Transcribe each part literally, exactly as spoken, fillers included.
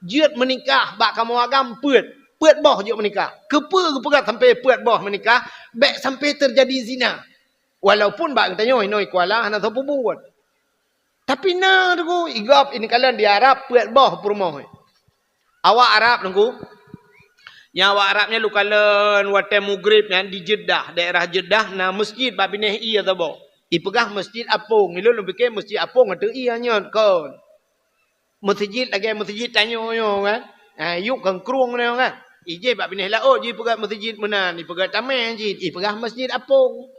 Jeuet meunikah bak kamoe agam peuet. Peuet boh jeuet meunikah. Keupeue geupeugah sampai peuet boh meunikah? Bék sampai teujadi zina. Walaupun bak geutanyoe inoe i Kuala hana soe peubuet. Tapi na Teungku, i gob ineuk kalon di Arab peuet boh peurumoh. Awak Arab Teungku, nyang awak Arab nyan lôn kalon watée mugreb nyan di Jeddah, daerah Jeddah na meuseujid bak binéh ié saboh. Ipeugah Meuseujid Apong, ilôn lôn pike Meuseujid Apong ateueh ié nyan kon. Meuseujid lagée meuseujid tanyoe nyoe kan. Ha, yub kangkrueng nyoe kan. Ijih bak binéh laôt jipeugah meuseujid meunan, ipeugah tamé jih, ipeugah Meuseujid Apong.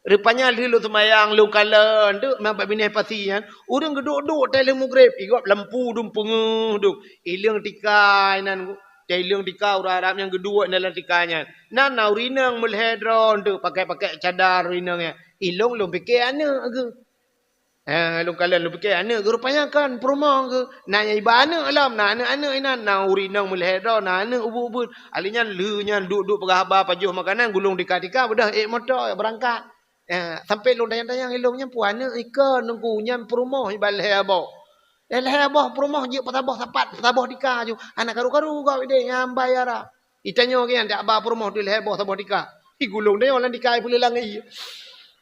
Rupanya lheueh lôn seumayang lôn kalon teuk, ma bak binéh pasi nyan, ureuëng geuduek-duek tée lheueh mugreb, i gob lampu dum peungeuh dum. Ileueng tika inan, tée ileueng tika ureuëng Arab nyang geuduek inan lam tika nyan. Na na ureuëng inong meulhée droe teuk pakai-pakai cadar ureuëng inong nyan. Ilôn lôn pike aneuëk geuh. Eh, lôn kalon lôn pike aneuëk geuh rupanya kan peurumoh geuh. Na nyang iba aneuëk lom, na aneuëk-aneuëk inan, na ureuëng inong meulhée droe, na aneuëk ubeut-ubeut. Ali nyan lheueh nyan duek-duek peugah haba pajoh makanan, gulong tika-tika, beudôh ék moto beurangkat. Eh, sampai lôn tanyong-tanyong ilôn nyan peue aneuëk ikon Teungku nyan peurumoh iba lhée boh. Eh, lhée boh peurumoh jeuet peusaboh sapat, peusaboh tika ju. Hana karu-karu gob ideh nyan bai Arab. Itanyoe geuh nyan dak ba peurumoh teuh lhée boh saboh tika. Igulong tanyoe lam tika ipeuleulang ié.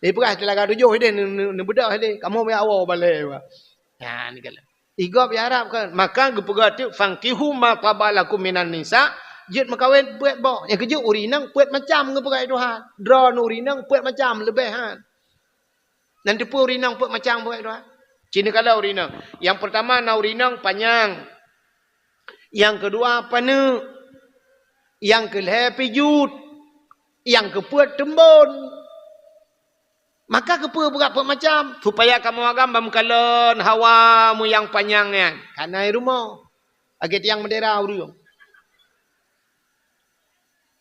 Ipeugah teulaga tujoh ideh neu-, neu-, neubeudôh ideh. Kamoe meuyak woe balée ba. Nyan kalon. I gob i Arab kan. Maka geupeugah teuk fankihu ma taba lakum minan nisa, jeuet meukawen peuet boh. Nyang keujeuet ureuëng inong peuet macam geupeugah Tuhan. Droeneuh ureuëng inong peuet macam leubeh han. Nan teupeue ureuëng inong peuet macam buet dua. Cina kalau ureuëng inong. Yang pertama na ureuëng inong panyang. Yang kedua paneuk. Yang keulhée pijut. Yang keupeuet teumbon. Maka keupeue beurangkat peuet macam? Supaya kamoe agam ban meukalon hawa mu nyang panyang nyan. Kana i rumoh. Lagée tiang bendera ureuëng.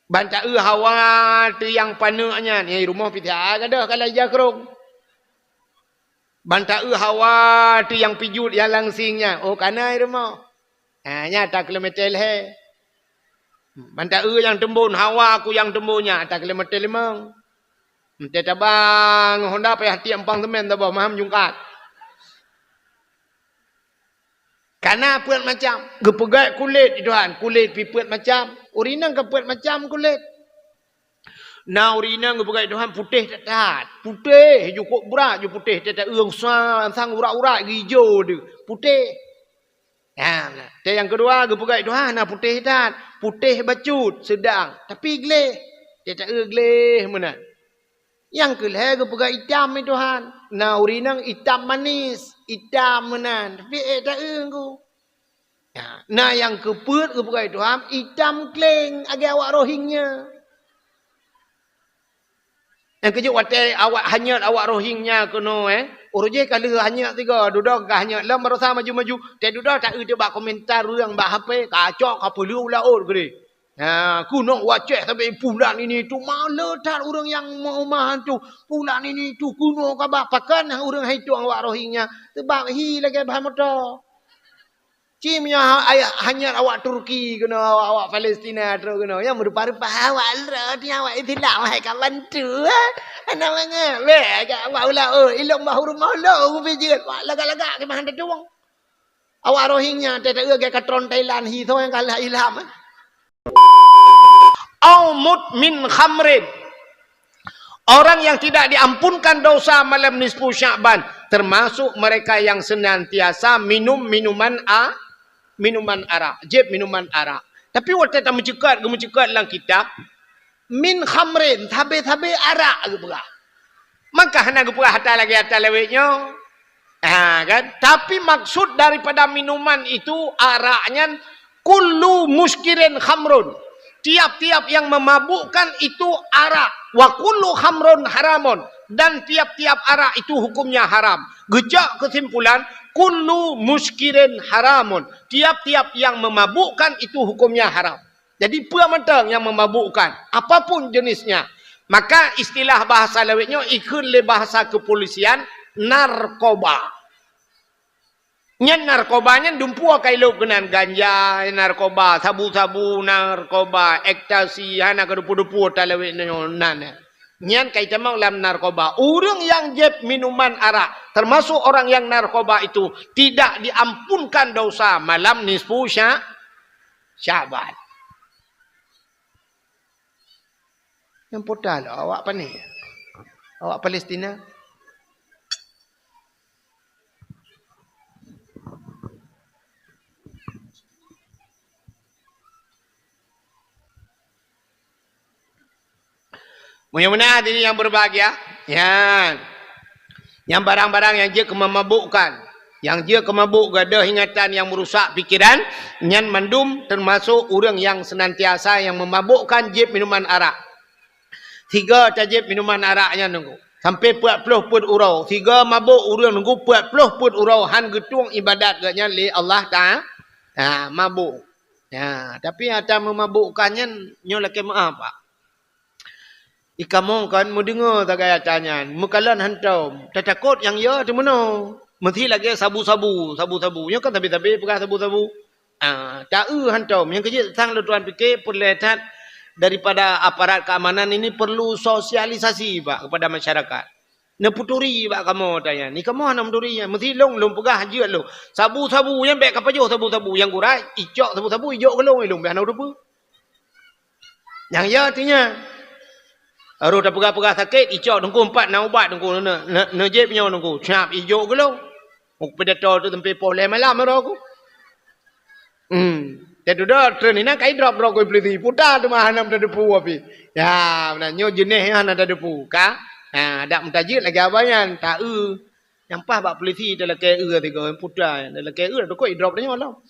Ban taeu hawa teuh nyang paneuk nyan, nyang i rumoh pih that gadôh ka lheueh jakrong. Ban taeu hawa teuh nyang pijut nyang langsing nyan, oh kana i rumoh. Ha, nyan ata kilometer lhée. Ban taeu nyang teumbon, hawa ku nyang teumbon nyan ata kilometer limong. Meutai tabang Honda payah tiek empang semen saboh maham jungkat. Kana peuet macam. Geupeugét kulét Tuhan, kulét pih peuet macam. Ureuëng inong ka peuet macam kulét. Na ureuëng inong geupeugét Tuhan putéh that-that. Putéh, jukôb brat ju putéh, teuta-eu sang, sang urat-urat geuijo deuh. Putéh. Ya, tée nyang keudua geupeugét Tuhan na putéh that, putéh bacut, seudang, tapi gleh. Teuta-eu gleh meunan. Nyang keulhée geupeugah itam i Tuhan. Na ureuëng inong itam manis, itam meunan, tapi ék ta-eu Teungku. Ya, na nyang keupeuet geupeugah i Tuhan itam kleng lagée awak Rohingya. Nyang keujeuet watée awak hanyot awak Rohingya keunoe, eh, uroe jéh ka lheueh hanyot sigoe, dudoe ka hanyot lom barosa maju-maju, tée dudoe ta-eu teuk bak komentar ureuëng bak H P, kacok ka peuleueh u laôt keudeh. Ha, keunoe u Aceh sabe pulan ini tu maleueh that ureuëng nyang meuumah tu. Pulan ini tu keunoe ka bah pakon ureuëng hai tueng awak Rohingya. Sebab hi lagée bahan moto. Ci meunyoe ha-, ayah hanyar awak Turki keunoe, awak, awak Palestina trok keunoe. Nyang meurupa-rupa awak lôn, awak Islam hai ka bantu, eh. Hana mangat. Weh, awak ula, oh, ilong bah rumah lôn, ubé jeuet. Wah, lagak-lagak keumahan tatueng. Awak Rohingya teuta-eu lagée katron Thailand hi soe nyang kalah Ilham. Au mudmin khamrin. Orang yang tidak diampunkan dosa malam nisfu Sya'ban, termasuk mereka yang senantiasa minum minuman a-, minuman arak, jép minuman arak. Tapi watée tameuceukat, geumeuceukat lam kitab, min khamrin, sabe-sabe arak geupeugah. Maka hana geupeugah ata lagée ata lawét nyoe. Ha, kan? Tapi maksud daripada minuman itu, arak nyan, kullu muskirin khamrun. Tiap-tiap yang memabukkan itu arak. Wa kullu khamrun haramun. Dan tiap-tiap arak itu hukumnya haram. Geucok kesimpulan, kullu muskirin haramun. Tiap-tiap yang memabukkan itu hukumnya haram. Jadi, peue mantong nyang meumabukkan, apapun jenisnya. Maka istilah bahasa lawét nyoe ikheun lé bahasa kepolisian narkoba. Nyan narkoba nyan dumpeue ka ilop keunan, ganja narkoba, sabu-sabu narkoba, ekstasi, hana keudeupu-deupu ata lawét nyoe nan. Nyan ka itamong lam narkoba. Ureuëng nyang jieb minuman arak, termasuk orang yang narkoba itu, tidak diampunkan dosa malam nisfu sya-, Sya'ban. Nyang puta lom awak pané? Awak Palestina? Meunyoe meunan hadirin yang berbahagia, nyan, nyang barang-barang nyang jeuet keu meumabukkan, nyang jeuet keu mabuk, gadôh ingatan nyang meurusak pikeran, nyan mandum teumasok ureuëng nyang seunantiasa nyang meumabukkan jieb minuman arak. Sigoe tajieb minuman arak nyan nunggu sampai peuet ploh peuet uroe. Sigoe mabuk ureuëng nunggu peuet ploh peuet uroe, han geutueng ibadat geuh nyan lé Allah Ta-, ha, mabuk. Ha, tapi ata meumabukkan nyan nyoe lakée meu'ah, Pak. Ikamoe kan meudeungoe sagai ata nyan, meukalon hantom, tatakot nyang yo teumeunoe. Meusi lagée sabu-sabu, sabu-sabu. Nyoe kan sabe-sabe peugah sabu-sabu. Ah, ta-eu hantom. Nyang keujeuet sang lôn tuan pike peureulée that daripada aparat keamanan ini perlu sosialisasi, Pak, kepada masyarakat. Neupeuturi bak kamoe ata nyan. Ni kamoe hana meuturi nyan. Meusi lôn, lôn peugah jeuet lôn. Sabu-sabu nyan bék kapajoh sabu-sabu. Nyang gura icok sabu-sabu ijok keu lôn, lôn bék hana teupeue. Nyang ya artinya, harôh tapeugah-peugah sakét, icok teungku empat na ubat teungku, ne-, ne-, neujép nyoe teungku, cap ijok keu lôn. Meupidato tu sampai poh lhée malam aro ku. Hmm. Teududoe treun inan kai drop droe ku polisi, puta teuma hana meutadeupu api. Ya, meunan nyoe jeuneh nyoe hana tadeupu ka. Ha, dak meutajeuet lagée abah nyan, ta-eu. Nyang paih bak polisi talakée eu tiga puta, talakée eu teuka idrop tanyoe lom.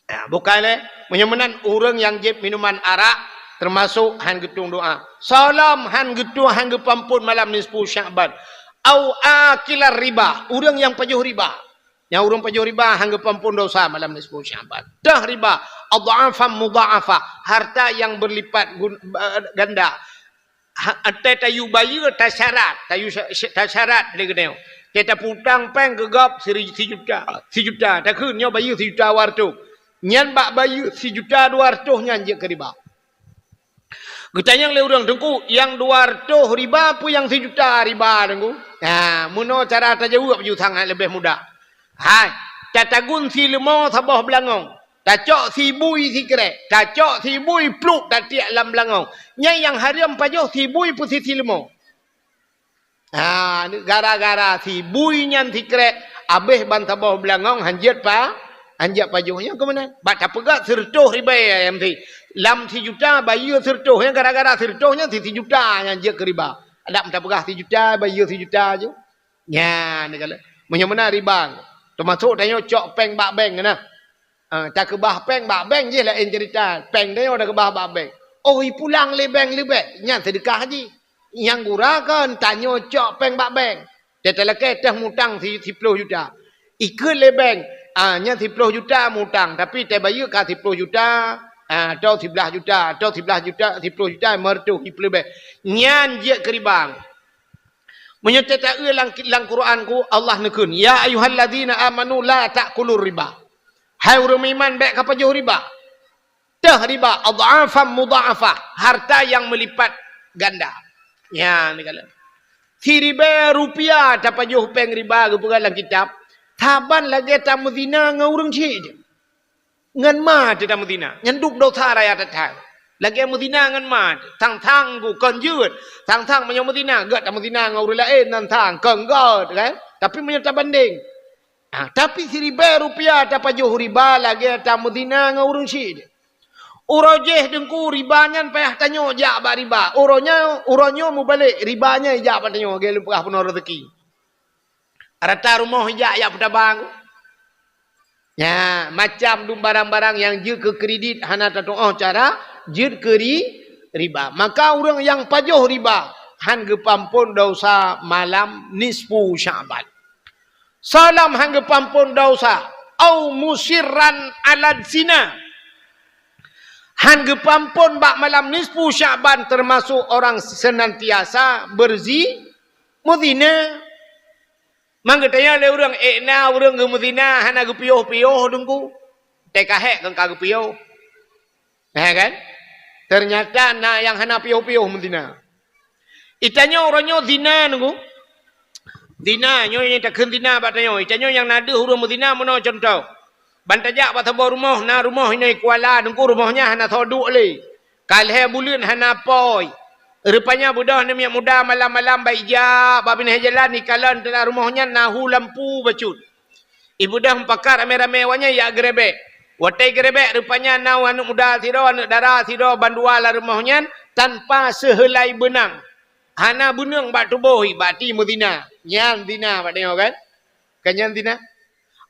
Ya, bukai lé. Meunyoe meunan ureuëng nyang jieb minuman arak teumasok han geutueng doa. Salam han geutueng, han geupeuampon malam nisfu Sya'ban. Au akilar riba, ureuëng nyang pajoh riba. Nyang ureuëng pajoh riba han geupeuampon dosa malam nisfu Sya'ban. Teuh riba, adhafan mudha'afah, harta yang berlipat gun-, eh, ganda. Ha, watée tayue bayeue tasyarat, tayue sya-, sya-, tasyarat lé geutanyoe. Watée tapeutang péng keu gob siri-, sijuta, sijuta, takheun nyoe bayeue sijuta dua reutôh. Nyan bak bayeue sijuta dua reutôh nyan jeuet keu riba. Geutanyong lé ureuëng, "Teungku, nyang dua reutôh riba peue nyang sijuta riba, Teungku?" Ha, meunoe cara tajaweueb ju sangat leubeh mudah. Hai, tatagun sileumô saboh beulangong. Tacok sibui sikrék, tacok sibui pluk tatiek lam beulangong. Nyan nyang hareuem pajoh sibui peue si sileumô. Ha, gara-gara sibui nyan sikrék, abéh ban saboh beulangong han jeuet pa-, han jeuet pajoh. Nyan keuh meunan. Bak tapeugah sireutôh ribée ayam si. Lam sijuta bayeue sireutôh. Nyan gara-gara sireutôh nyan si sijuta nyan jeuet keu riba. Adak tapeugah sijuta bayeue sijuta ju. Nyan, meunyoe meunan riba, teumasok tanyoe cok péng bak bank na. Ah, takeubah péng bak bank jih laén cerita. Péng tanyoe takeubah bak bank. Oh, ipulang lé bank leubeh, nyan seudeukah jih. Nyang gura kon tanyoe cok péng bak bank. Teutalakée teuh mutang si-, siploh juta. Ikheun lé bank, ah, nyan siploh juta mutang, tapi tabayeue ka siploh juta, ah, atau siblaih juta, atau siblaih juta, siploh juta, lima reutôh, ipleubeh. Nyan jeuet keu riba. Meunyoe tataeu lam, lam Quran ku, Allah neukheun, "Ya ayyuhalladzina amanu la ta'kulur riba." Hai ureuëng meuiman, bék kapajoh riba. Teuh riba, adhafan mudha'afah, harta yang meulipat ganda. Nyan, ni kala. Siribée rupiah tapajoh péng riba geupeugah lam kitab, saban lagée tameuzina ngon ureuëng chik. Ngon ma teuh tameuzina, nyan duek dosa raya that-that. Lagée meuzina ngon ma teuh, sang-sang ku kon jeuet, sang-sang meunyoe meuzina, gét tameuzina ngon ureuëng laén, nan sang kon gét, kan? Tapi meunyoe tabandeng, ah, tapi siribée rupiah tapajoh riba lagée tameuzina ngon ureuëng chik. Uroe jéh Teungku riba nyan payah tanyoe jak bak riba. Uroe nyoe, uroe nyoe mubalek, riba nyan ijak bak tanyoe, lagée lôn peugah peunoh raseuki. Rata rumoh ijak, ijak peutabang. Nya, macam dum barang-barang nyang jeuet keu kredit hana tatuoh cara, jeuet keu ri-, riba. Maka ureuëng nyang pajoh riba, han geupeuampon dosa malam nisfu Sya'ban. Salam han geupeuampon dosa, au musirran ala zina. Han geupeuampon bak malam nisfu Sya'ban teumasok orang seunantiasa beurzi-, meuzina. Mang geutanyong lé ureuëng, "Ék na ureuëng geumeuzina hana geupiôh-piôh Teungku?" Teuka hék kon ka geupiôh. Nah, kan? Teunyata na nyang hana piôh-piôh meuzina. Itanyoe uroe nyoe zina Teungku. Zina, nyoe nyang takheun zina bak tanyoe. Itanyoe nyang na deuh ureuëng meuzina meunoe cuntoh. Ban tajak bak saboh rumoh, na rumoh inong Kuala, Teungku, rumoh nyan hana soe duek lé. Ka lhèe buleuen hana apui. Rupanya beudôh aneuk muda malam-malam bak ijak, bak binéh jalan, ikalon teulah rumoh nyan na hu lampu bacut. Ibeudôh meupakat ramé-ramé awak nyan jak geurebek. Watèe geurebek, rupanya na aneuk muda sidroe, aneuk dara sidroe, ban dua lam rumoh nyan tanpa seuheulai beunang. Hana beuneueng bak tuboh, bak até meuzina. Nyan zina bak tanyoe kan? Kan nyan zina?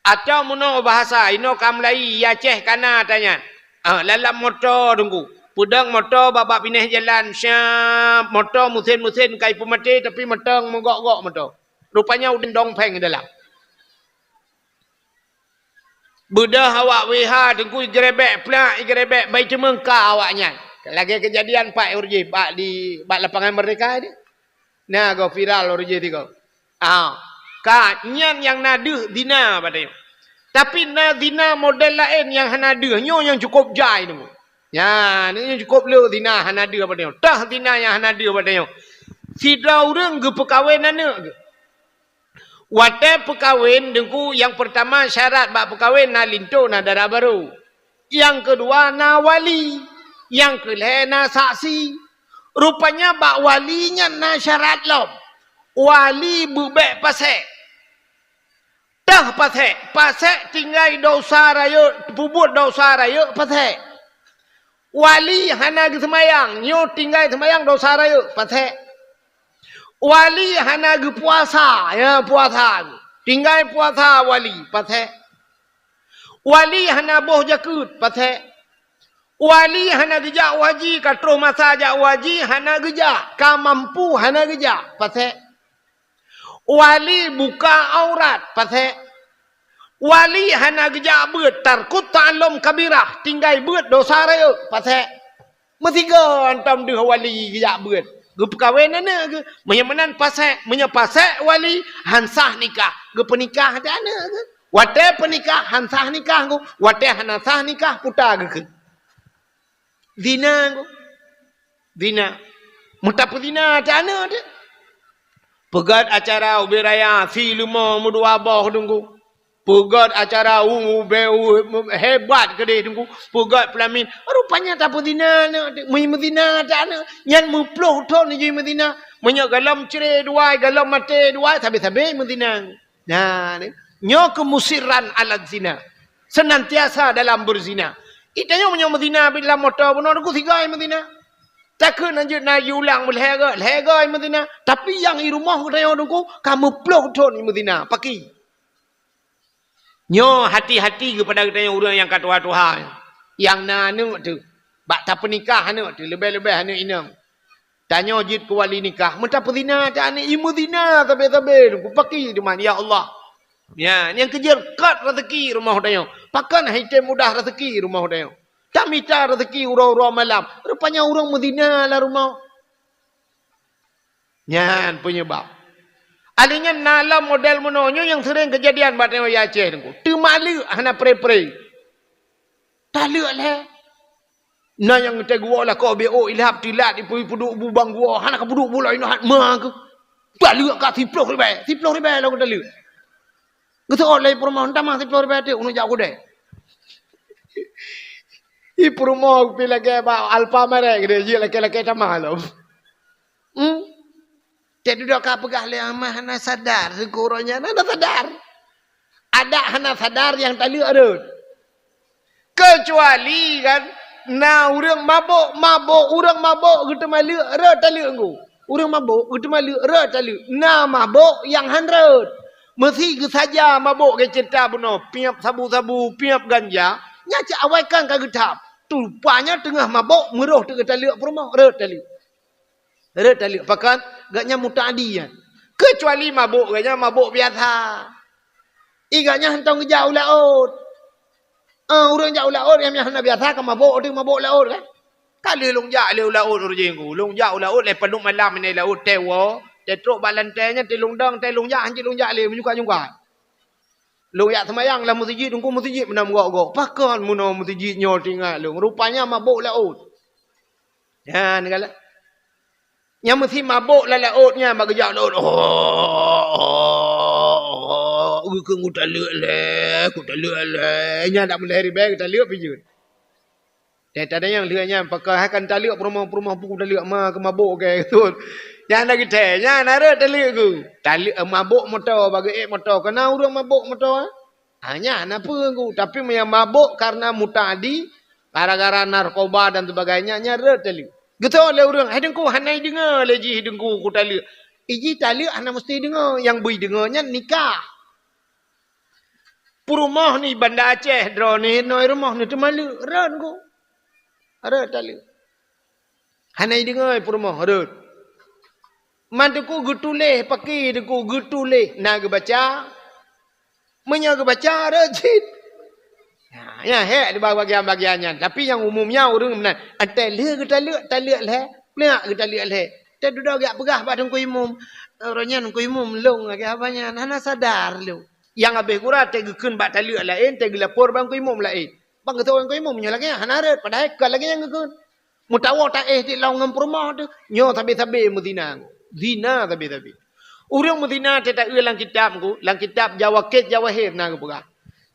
Atawa meunoe bahasa, inoe ka meulayi, i Aceh ka na ata nyan. Ah, lam moto Teungku. Peudong moto bak, bak binéh jalan, syap, moto meusén-meusén ka ipeumaté, tapi mantong meugok-gok moto. Rupanya udeb dong phèng dalam. Beudôh awak W H Teungku, igeurebek plak, igeurebek bai teumeung ka awak nyan. Lagèe keujadian pat ureueng jih bak di, bak Lapangan Merdeka di. Na goe viral ureueng jih tiga. Ah, ka nyan nyang na deuh zina bak tanyoe. Tapi na zina model laén nyang hana deuh, nyoe nyang cukôp jai Teungku. Nyan, nyoe nyang cukôp le zina hana deuh bak tanyoe. Tah zina nyang hana deuh bak tanyoe. Sidroe ureueng geupeukawen aneuk geuh. Watèe peukawen Teungku, nyang peurtama syarat bak peukawen na linto, na dara barô. Nyang keudua na wali. Nyang keulhèe na saksi. Rupanya bak wali nyan na syarat lom. Wali beubèk pasék. Tah pasék, pasék tinggai desya rayeuk, peubuet desya rayeuk, pasék. Wali hana geuseumayang, nyoe tinggai seumayang desya rayeuk, pasék. Wali hana geupuasa, ya puasa, tinggai puasa wali, pasék. Wali hana boh jakeuet, pasék. Wali hana geujak u haji, ka troh masa jak u haji, hana geujak, ka mampu, hana geujak, pasék. Wali buka aurat, pasék. Wali hana geujak beuet, tarkut ta'allum kabirah, tinggai beuet desya rayeuk, pasék. Meusigoe hantom deuh wali geujak beuet, geupeukawen aneuk geuh. Meunyoe meunan pasék, meunyoe pasék wali, han sah nikah, geupeunikah ata aneuk geuh. Watèe peunikah han sah nikah geuh, watèe hana sah nikah puta geukheun. Zina geuh. Zina. Meutapeuzina ata aneuk teuh. Peugöt acara ubé raya, si leumo meudua boh Teungku. Peugöt acara u-, ubé u-, hebat keudéh Teungku. Peugöt peulamin. Rupanya tapeuzina aneuk teuh. Meu-, meuzina ata aneuk. Nyan meuploh thon jih meuzina. Meunyoe golom cre dua, golom maté dua, sabe-sabe meuzina. Nah, ni. Nyoe keuh musirran ala zina. Senantiasa dalam beuzina. Ita nyoe meunyoe meuzina bit lam moto bunoe Teungku sigai meuzina. Takheun hanjeuet na jiulang meulhèe goe, lhèe goe meuzina. Tapi nyang i rumoh geutanyoe Teungku ka meuploh thon meuzina. Pakri. Nyoe hati-hati keupada geutanyoe ureueng nyang ka tuha-tuha. Nyang na aneuk teuh. Bak tapeunikah aneuk teuh, leubeh-leubeh aneuk inong. Tanyoe jeuet keu wali nikah, meutapeuzina ata aneuk, i meuzina sabe-sabe, Teungku, pakri teuma, ya Allah. Ya, nyang keujeuet kot raseuki rumoh tanyoe. Pakon han item mudah raseuki rumoh tanyoe. Tamita raseuki uroe-uroe malam. Rupanya ureueng meuzina lam rumoh. Nyan peunyeubab. Alèh nyan na lom model meunoe nyoe nyang seuréng keujadian bak tanyoe di Aceh, Teungku. Teuma leuek hana pre-pre. Taleuek lé. Na nyang teuguwoe lakoe B O ilhab tilat ipeu-, ipeuduek bu bang guwoe, hana kapeuduek bu laén hat ma keuh. Taleuek ka siploh ribèe, siploh ribèe lom taleuek. Geuseuôt lé peurumoh, "Tamah siploh ribèe teuh, uneuk jak u keudè." Ih, peurumoh pih lagèe bak Alfamart keudè, jeuet lakèe-lakèe tamah lom. Hmm? Teududoe ka peugah lé amah hana sadar, syukur nyan hana sadar. Adak hana sadar nyang taleuek rhot. Keucuali kan, na ureueng mabök, mabök, ureueng mabök geuteuma leuek rhot taleuek ngon. Ureueng mabök geuteuma leuek rhot taleuek. Na mabök nyang han rhot. Meusi geusaja mabök geuceurita bunoe, piep sabu-sabu, piep ganja, nyan cit awai kan ka geutham. Rupanya teungoh mabök meurôh teuk geutaleuek peurumoh, rhot taleuek. Rhot taleuek, pakon gobnyan muta'adi nyan. Keucuali mabök gobnyan mabök biasa. Ih, gobnyan hantom geujak u laôt. Ah, ureueng jak u laôt nyang hana biasa ka mabök, teuh mabök laôt kan. Ka lheueh lôn jak lé u laôt ureueng jih Teungku. Lôn jak u laôt lé padub malam nyan laôt teuwoe, teutrok bak lantée nyan teulông dong, teuh lôn jak, hanjeuet lôn jak lé, meunyoe ka nyungka. Lôn jak seumayang lam meuseujid, Teungku, meuseujid meunan gok-gok. Pakon meunoe meuseujid nyoe teuingat lôn. Rupanya mabök laôt. Nyan galak. Nyang meusi mabök lam laôt nyan bak geujak laôt. Oh, oh, oh. Geukheun kutaleuek lé, kutaleuek lé. Nyan dak meulahé ribèe kutaleuek pih jeuet. Teuh tadayang lheueh nyan, pakon hai kan taleuek peurumoh-peurumoh pun kutaleuek ma keu mabök keu tut. Nyan na geutée, nyan na rhot taleuek ku. Taleuek, eh, mabök moto, bagi ék moto. Kana ureuëng mabök moto, eh? Ha, nyan na peue ku. Tapi meunyo mabök karena muta'addi, gara-gara narkoba dan sebagainya, nyan rhot taleuek. Geutôi lé ureuëng, "Hai Teungku, hana ideungoe lé jih Teungku kutaleuek." Iji taleuek hana meusti deungoe, nyang beu ideungoe nyan nikah. Peurumoh ni Banda Aceh droeneuh, noe rumoh neuh teumaleuek, rhot ku. Rhot taleuek. Hana ideungoe peurumoh, rhot. Man Teungku geutuléh, pakri Teungku geutuléh, na geubaca. Meunyoe geubaca, rhot cit. Nah, nyan hék di bagian-bagian nyan. Tapi nyang umum nyan ureuëng meunan. Antée lheueh geutaleuek, taleuek lhée. Plak geutaleuek lhée. Teuh dudoe geujak peugah bak Teungku Imum. Uroe nyan Teungku Imum lôn lagée haba nyan. Hana sadar lôn. Nyang habéh gura teuh geukheun bak taleuek laén, teuh geulapor bak Teungku Imum laén. Bang geutôi Teungku Imum nyoe lagée nyan hana rhot, padahai kon lagée nyan geukheun. Meutawoe taéh di lôn ngon peurumoh teuh, nyoe sabe-sabe meuzina. Zina sabe-sabe. Ureuëng meuzina teuh taeu lam kitab ku, lam kitab Jawakét Jawahir na geupeugah.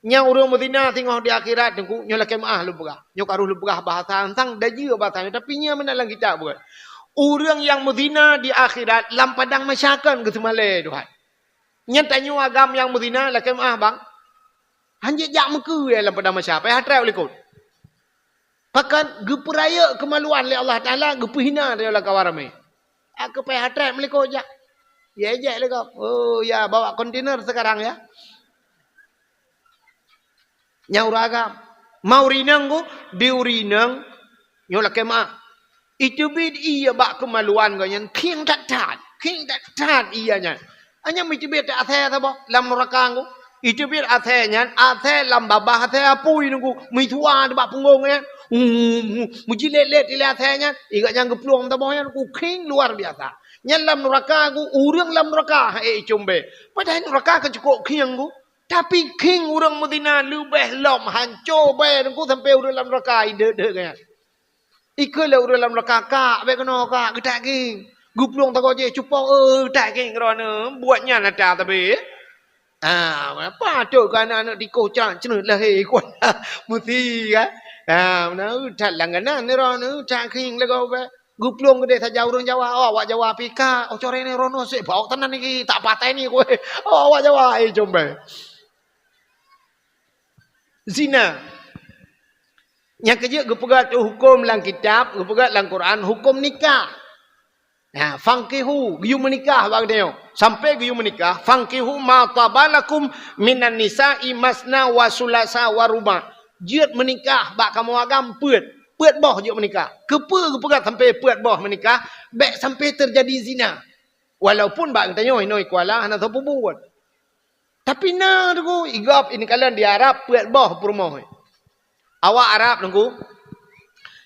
Nyang ureuëng meuzina singoh di akhirat Teungku, nyoe lakée meuáh lôn peugah. Nyoe ka rôh lôn peugah bahasa ansang dajeu bahasa nyoe, tapi nyan meunan lam kitab buet. Ureuëng nyang meuzina di akhirat lam padang mahsyar kon geuseumalée Tuhan. Nyan tanyoe agam nyang meuzina lakée meuáh bang. Hanjeuet jak meukeue lam padang mahsyar, payah trép likot. Pakon geupeurayeuk keumaluan lé Allah Taala, geupeuhina lé lam kawan ramé. Aku payah trép meulikot jak. Ya ejek lé gob. Oh ya, bawa kontainer sekarang ya. Nyang ureuëng agam. Ma ureuëng inong ku, di ureuëng inong, nyoe lakée meuáh. Iteubiet ie bak keumaluan geuh nyan, khieng that-that, khieng that-that ie nyan. Hanya meuteubiet asée saboh lam nuraka ku. Iteubiet asée nyan, asée lam babah asée apui Teungku, meusua bak punggong nyan. Hu, hu, meujilet-let ilée asée nyan, igat nyang geuplueng saboh nyan, ku khieng luar biasa. Nyan lam nuraka ku, ureuëng lam nuraka hana ék icumbée. Padahai nuraka ka cukôp khieng ku. Tapi khieng ureuëng meuzina leubeh lom hanco bée Teungku sampoe ureuëng lam nuraka ideuek-deuek nyan. Ikheun lé ureuëng lam nuraka, "Kak, bék keunoe kak, geutak khieng." Geuplueng sagoe jih, "Cupo, eh, geutak khieng droeneuh." Buet nyan ata sabe. Ah, patôt keu aneuk-aneuk tikoh cak ceuneut lahé kuat. Meusi kan? Ah, meunan that langganan droeneuh, that khieng lagoe bée. Geuplueng keudeh saja ureuëng Jawa. Oh, awak Jawa pih ka. Oh, corée ni rono sik baok tenan niki. Tak patéh ni kueh. Oh, awak Jawa, eh, combée. Zina. Nyang keujeuet geupeugah tu huköm lam kitab, geupeugah lam Quran, huköm nikah. Nah, fankihu, geuyue meunikah bak geutanyoe. Sampai geuyue meunikah, fankihu ma taba lakum minan nisa'i masna wa sulasa wa ruba'. Jeuet meunikah bak kamoe agam peuet. Peuet boh jeuet meunikah. Keupeue geupeugah sampai peuet boh meunikah? Bék sampai teujadi zina. Walaupun bak geutanyoe inoe Kuala hana teupeubuet. Tapi na Teungku, igob ineuk kalon di Arab peuet boh peurumoh. Awak Arab Teungku.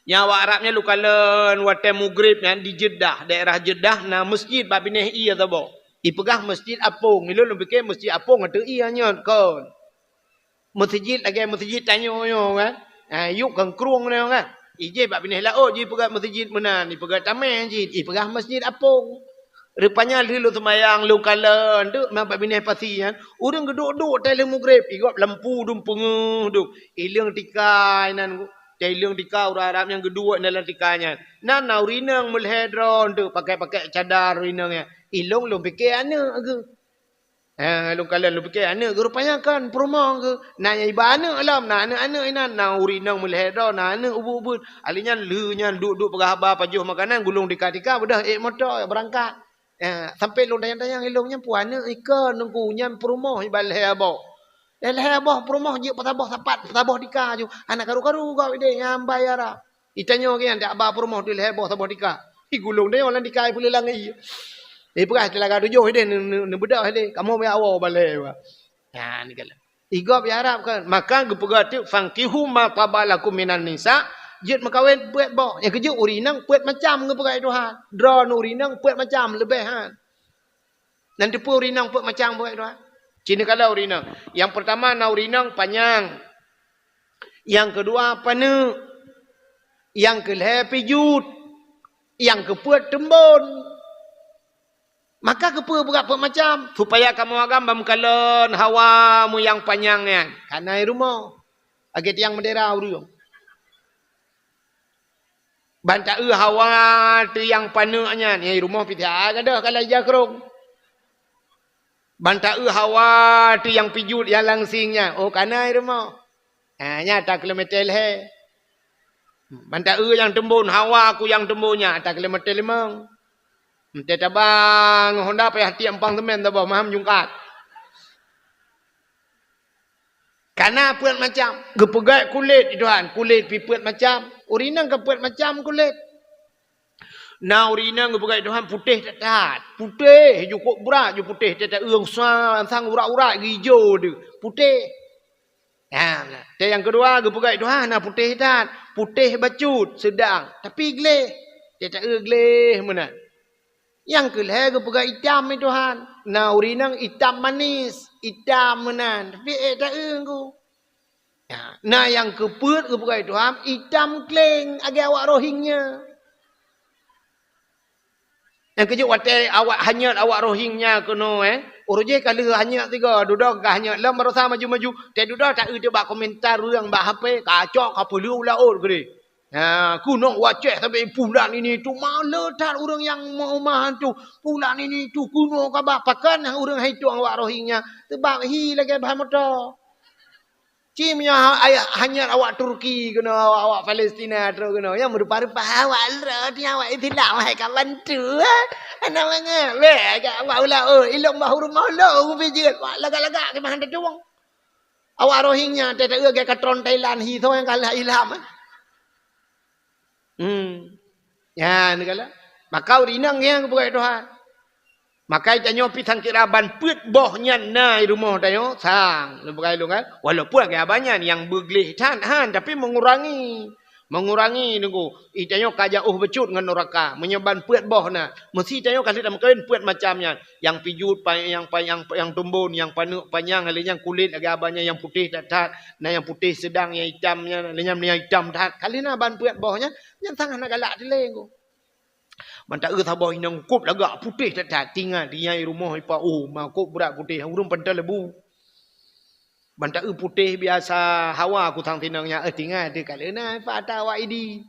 Nyang awak Arab nyan lôn kalon watée mugreb nyan di Jeddah, daerah Jeddah na masjid bak binéh ie saboh. Ipeugah Masjid Apong. Ilôn lôn pike Masjid Apong ateueh ie nyan kon. Meuseujid lagée meuseujid tanyoe nyoe kan. Ha, yup keu krueng nyoe kan. Ijih bak binéh laôt jipeugah meuseujid meunan, ipeugah tamèh jih, ipeugah Masjid Apong. Rupanya lheueh lôn seumayang, lôn kalon, deuek ma bak binéh pasi nyan, ureuëng geuduek-duek watée lheueh mugreb, igob lampu dum peungeuh dum. Ileueng tika inan, watée ileueng tika ureuëng Arab nyang geuduek dalam tika nyan. Na na ureuëng inong meulhèe droe deuek pakai-pakai cadar ureuëng inong nyan. Ilôn lôn pike aneuk geuh. Eh, lôn kalon lôn pike aneuk geuh rupanya kon peurumoh geuh. Na nyang iba aneuk lom, na aneuk-aneuk inan, na ureuëng inong meulhèe droe, na aneuk ubeut-ubeut. Ali nyan lheueh nyan duek-duek peugah haba pajoh makanan, gulong tika-tika, beudôh ék moto beurangkat. Eh, sampai lôn tanyong-tanyong ilôn nyan peue aneuk ikon Teungku nyan peurumoh iba lhèe boh. Lhèe boh peurumoh jeuet peusaboh sapat, peusaboh tika ju. Hana karu-karu gob ideh nyang bai Arab. Itanyoe geuh nyan dak ba peurumoh tu lhèe boh saboh tika. Igulong deh lam tika ipeuleulang ie. Ipeugah teulaga tujoh ideh neu-, neu-, neubeudôh ideh. Kamoe meuyak woe balée ba. Nyan kala. Igob ya Arab kan. Maka geupeugah teuk, "Fankihu ma taba lakum minan nisa." Jeuet meukawen peuet boh. Nyang keujeuet ureuëng inong peuet macam geupeugah Tuhan. Droeneuh ureuëng inong peuet macam leubeh han. Nan teupeue ureuëng inong peuet macam geupeugah Tuhan. Ci neukalon ureuëng inong. Nyang peurtama na ureuëng inong panyang. Nyang keudua paneuk. Nyang keulhèe pijut. Nyang keupeuet teumbon. Maka keupeue brat peuet macam? Supaya kamoe agam ban meukalon hawa meuyang panyang nyan. Kana i rumoh. Lagèe tiang meudera ureueng. Ban taeu hawa teuh nyang paneuk nyan, nyang i rumoh pih that gadôh ka lheueh ija krông. Ban taeu hawa teuh nyang pijuet nyang langsing nyan, oh, kana i rumoh. Ha, nyan ata kilometer lhèe. Ban taeu nyang teumbon, hawa kuyang teumbon nyan ata kilometer limong. Meutai tabang Honda payah tiek empang semen saboh, maham jungkat. Kana peuet macam. Geupeugèt kulét, Tuhan, kulét pih peuet macam. Ureueng inong ka peuet macam kulét. Na ureueng inong geupeugèt, Tuhan, putéh that-that. Putéh, jukôb brat ju putéh, that-that ureueng sa-, sang urat-urat geuijo deuh. Putéh. Ha, na. Teuh nyang keudua geupeugèt, Tuhan, na putéh that. Putéh bacut, seudang. Tapi gleh. That-that gleh meunan. Nyang keu lhèe geupeugah itam, eh, Tuhan. Na ureueng inong itam manis, itam meunan, tapi ék taeu ku. Ya, na nyang keu peuet geupeugah, eh, Tuhan, itam kleng, lagèe awak Rohingya. Nyang keujeuet watèe awak hanyot awak Rohingya keunoe, eh, uroe jéh ka lheueh hanyot sigoe, dudoe ka hanyot, lom baroesa maju-maju, teuh dudoe taeu teuh bak komentar ureueng bak H P, kacok ka peuleueh u laôt keudéh. Ha, keunoe u Aceh sabe pulan ini tu, malèe that ureueng nyang meu-, meumah tu. Pulan ini tu keunoe ka bak pakon ureueng hai tueng awak Rohingya. Seubab hi lagèe ban moto. Ci meunyoe ha-, ayah hanyot awak Turki keunoe, awak, awak Palestina troh keunoe. Nyang meurupa-rupa awak lôn, awak Islam hai ka bantu, eh. Hana mangat. Lé, ka awak ula, oh, ilong bahu rumoh lôn, ubé jeuet. Wak lagak-lagak keumahan tatueng. Awak Rohingya teuh taeu lagèe katron Thailand hi soe nyang kalah ilham, eh. Hmm. Nyan kala. Maka ureueng inong nyang geupeugah Tuhan. Maka tanyoe pih sangkira ban peuet boh nyan na i rumoh tanyoe sang. Lôn peugah lôn kan. Walaupun lagèe abang nyan nyang beugleh that han, tapi mengurangi. Mengurangi nunggu. Ih, tanyoe ka jauh bacut ngon nuraka. Meunyoe ban peuet boh na. Meusi tanyoe ka lheueh tameukawen peuet macam nyan. Nyang pijuet, pa-, nyang pa-, nyang, nyang tumbon, nyang paneuk panyang, lheueh nyan kulét lagèe abang nyan nyang putéh that-that, na nyang putéh seudang, nyang itam nyan, lheueh nyan nyang itam that. Ka lheueh na ban peuet boh nyan, nyan sang hana galak dilèe ku. Ban taeu saboh inong kôb lagak putéh that-that, tinggai di nyang i rumoh ipa, oh, ma kôb brat putéh, ureueng pantai lebu. Ban taeu putéh biasa hawa kusang sinong nyan, eh, tinggai teuh ka lheueh na ipa ata awak Idi.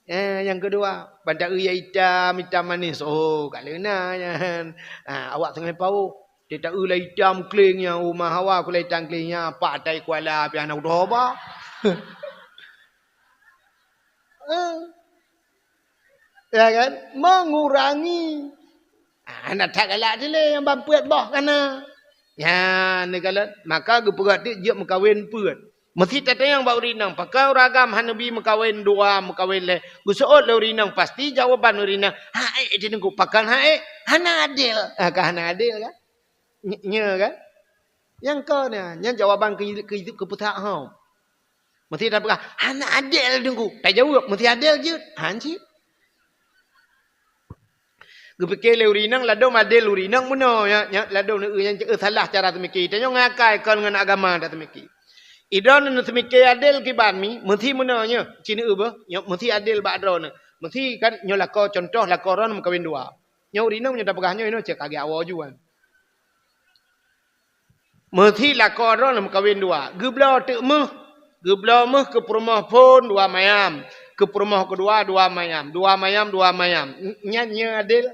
Eh, nyang keudua, ban taeu nyang itam, itam manis. Oh, ka lheueh na nyan. Ah, awak teungoh paoh. Teuh taeu lah itam kleng nyan, oh, ma hawa kulét itam kleng nyan, pat tai kuala pih hana kutoba. Eh. Ya kan? Mengurangi. Ah, hana that galak dilèe nyang ban peuet boh kana. Nyan neukalon, maka geupeugah teuk jeuet meukawen peuet. Meusi tatanyong bak ureueng inong, pakon ureueng agam hana bi meukawen dua, meukawen lhèe? Geuseuôt lé ureueng inong, pasti jawaban ureueng inong, "Hak ék, Teungku, pakon hak ék? Hana adil." Ah, ka hana adil kan? Nye-, nyo kan? Nyang kon nyan, nyan jawaban keu, keu, keu peutah hom. Meusi tapeugah, "Hana adil, Teungku." Tajaweueb, "Meusi adil jeuet." Han cit. Geupike lé ureueng inong ladôm adil ureueng inong meunoe, ya, ya, ladôm neu-eu nyan, eh, salah cara seumike. Tanyoe ngon akai kon ngon agama taseumike. Idroeneuh seumike adil kiban mi, meusi meunoe nyoe, ci neu-eu beuh, nyoe meusi adil bak droeneuh. Meusi kan nyoe lakoe, contoh lakoe droeneuh meukawen dua. Nyoe ureueng inong nyoe tapeugah nyoe, nyoe cit ka geujak awoe juan. Meusi lakoe droeneuh meukawen dua. Geubloe teuk méuh. Geubloe méuh keu peurumoh phôn dua mayam. Keu peurumoh keudua dua mayam. Dua mayam, dua mayam. N-, nyan nyoe adil?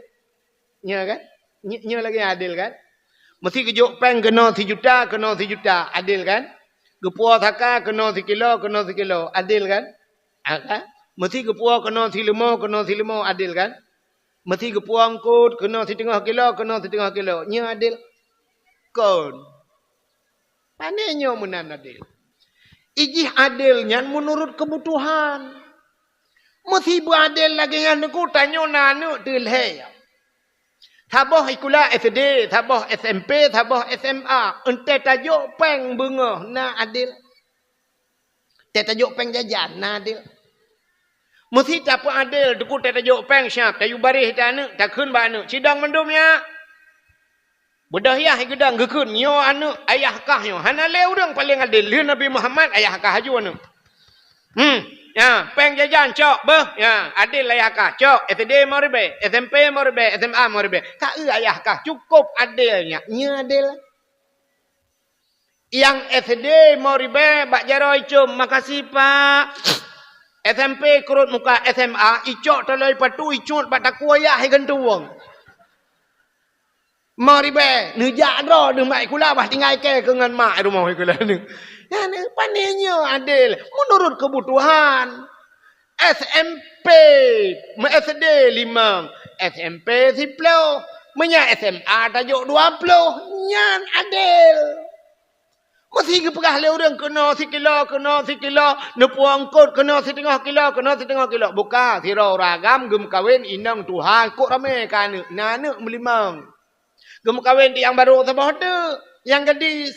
Nyoe kan? Nyoe, nyoe lagèe adil kan? Meusi geujok péng keunoe sijuta, keunoe sijuta. Adil kan? Geupuwoe saka keunoe sikilo, keunoe sikilo. Adil kan? Ha, kan? Meusi geupuwoe keunoe sileumo, keunoe sileumo. Adil kan? Meusi geupuwoe eungkôt keunoe siteungoh kilo, keunoe siteungoh kilo. Nyoe adil? Kon. Pane nyoe meunan adil? Ijih adil nyan meunurot keubutuhan. Meusi beuadil lagèe nyan Teungku, tanyoe na aneuk teuh lhèe. Saboh sikula S D, saboh S M P, saboh S M A. Eunteuk tajok péng beungoh na adil? Teuh tajok péng jajan, na adil? Meusi tapeuadil, Teungku, teuh tajok péng siap, tayue baréh ata aneuk, takheun bak aneuk, "Cidong mandum nyak." Beudôh yah geudong geukheun, "Nyoe aneuk, ayah kah nyoe." Hana lé ureueng paleng adil, lheueh Nabi Muhammad, ayah kah aju aneuk. Hmm. Ya, péng jajan cok beuh. Ya, adil ayah kah cok. S D lima ribèe, S M P lima ribèe, S M A lima ribèe. Ka eu ayah kah cukôp adil nyan. Nyan adil. Nyang S D lima ribèe bak jaroe icôm, "Makasih, Pak." S M P keurot muka S M A, icok taloe patu, icut bak takue ayah igantung. Lima ribèe, neujak droe deuh mak sikula, bah tinggai kèe keu ngon mak rumoh sikula nyoe. Nyan pane nyoe adil, meunurot keubutuhan. S M P, meu S D limong, S M P siploh, meunyoe S M A tajok dua ploh, nyan adil. Meusi geupeugah lé ureueng keunoe sikilo, keunoe sikilo, neupuwoe eungkôt keunoe siteungoh kilo, keunoe siteungoh kilo. Buka, sidroe ureueng agam geumeukawen inong tuha, kok ramé keu aneuk, na aneuk meulimong. Geumeukawen di nyang barô saboh teuk, nyang gadis.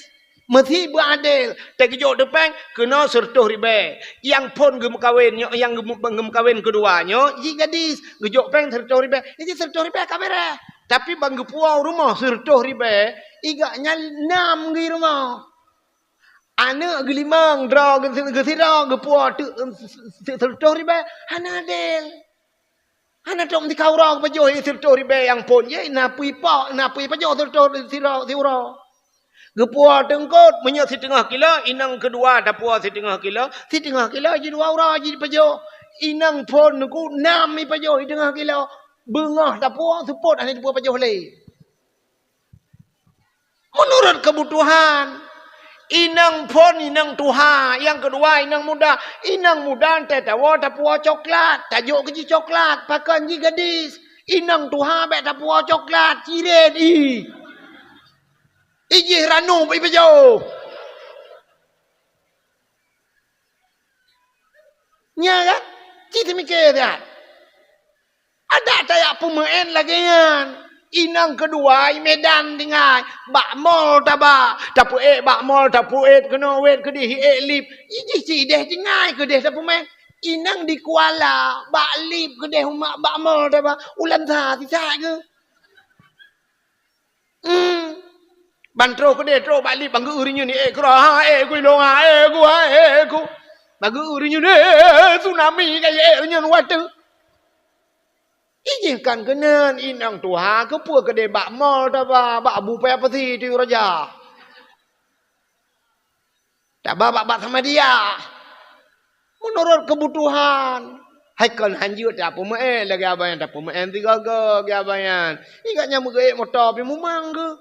Meusi beuadil, teugeujok teupeng keunoe sireutôh ribèe. Nyang phôn geumeukawen nyoe, nyang geumeu-, geumeukawen keudua nyoe, jih gadis, geujok péng sireutôh ribèe. Jih sireutôh ribèe ka beureh. Tapi ban geupuwoe rumoh sireutôh ribèe, i gobnyan nam geuh rumoh. Aneuk geulimong, droe geu-, geusidroe, geupuwoe teuk, eh, sireutôh ribèe, hana adil. Hana tom sikau uroe geupajoh sireutôh ribèe nyang phôn jih, na peue ipok, na peue ipajoh sireutôh sidroe siuroe. Geupuwoe teungkôt, meunyoe siteungoh kilo, inong keudua tapuwoe siteungoh kilo, siteungoh kilo jih dua uroe jih ipajoh. Inong phôn nyoe nam ipajoh siteungoh kilo. Beungoh tapuwoe, seupôt hana tapuwoe pajoh lé. Meunurot keubutuhan. Inong phôn, inong tuha, nyang keudua inong muda. Inong muda teuh tawoe tapuwoe coklat, tajok keu jih coklat, pakon jih gadis. Inong tuha bèk tapuwoe coklat, cirét ih. Ijih ranup ipajoh. Nya kan? Ci teumike siat. Adak tajak peumeu'en lagèe nyan. Inong keudua i Medan tinggai. Bak mall taba. Tapeu'et bak mall, tapeu'et keunoe, wet keudeh, ék lip. Ijih ci ideh tinggai keudeh tapeumeu'en. Inong di Kuala, bak lip keudeh umat bak mall taba. Ulan sa sisat geuh. Hmm. Ban troh keudeh, troh bak lip, ban geu-eu rinyueng, "Eh, keudroe, ha, eh, ku ilong, ha, eh, ku, ha, eh, ku." Ban geu-eu rinyueng, "Eh, tsunami, ka, eh, rinyueng watèe." Ijih kan keunan inong tuha, keupeue keudeh bak mall taba, bak bu paya peusi tiyueng raja. Taba bak, bak sama dia. Meunurot keubutuhan. Hai kon hanjeuet tapeumeu'en lagèe abang nyan, tapeumeu'en sigoe-goe lagèe abang nyan. Ingat nyan meugeu'et moto pih mumang geuh.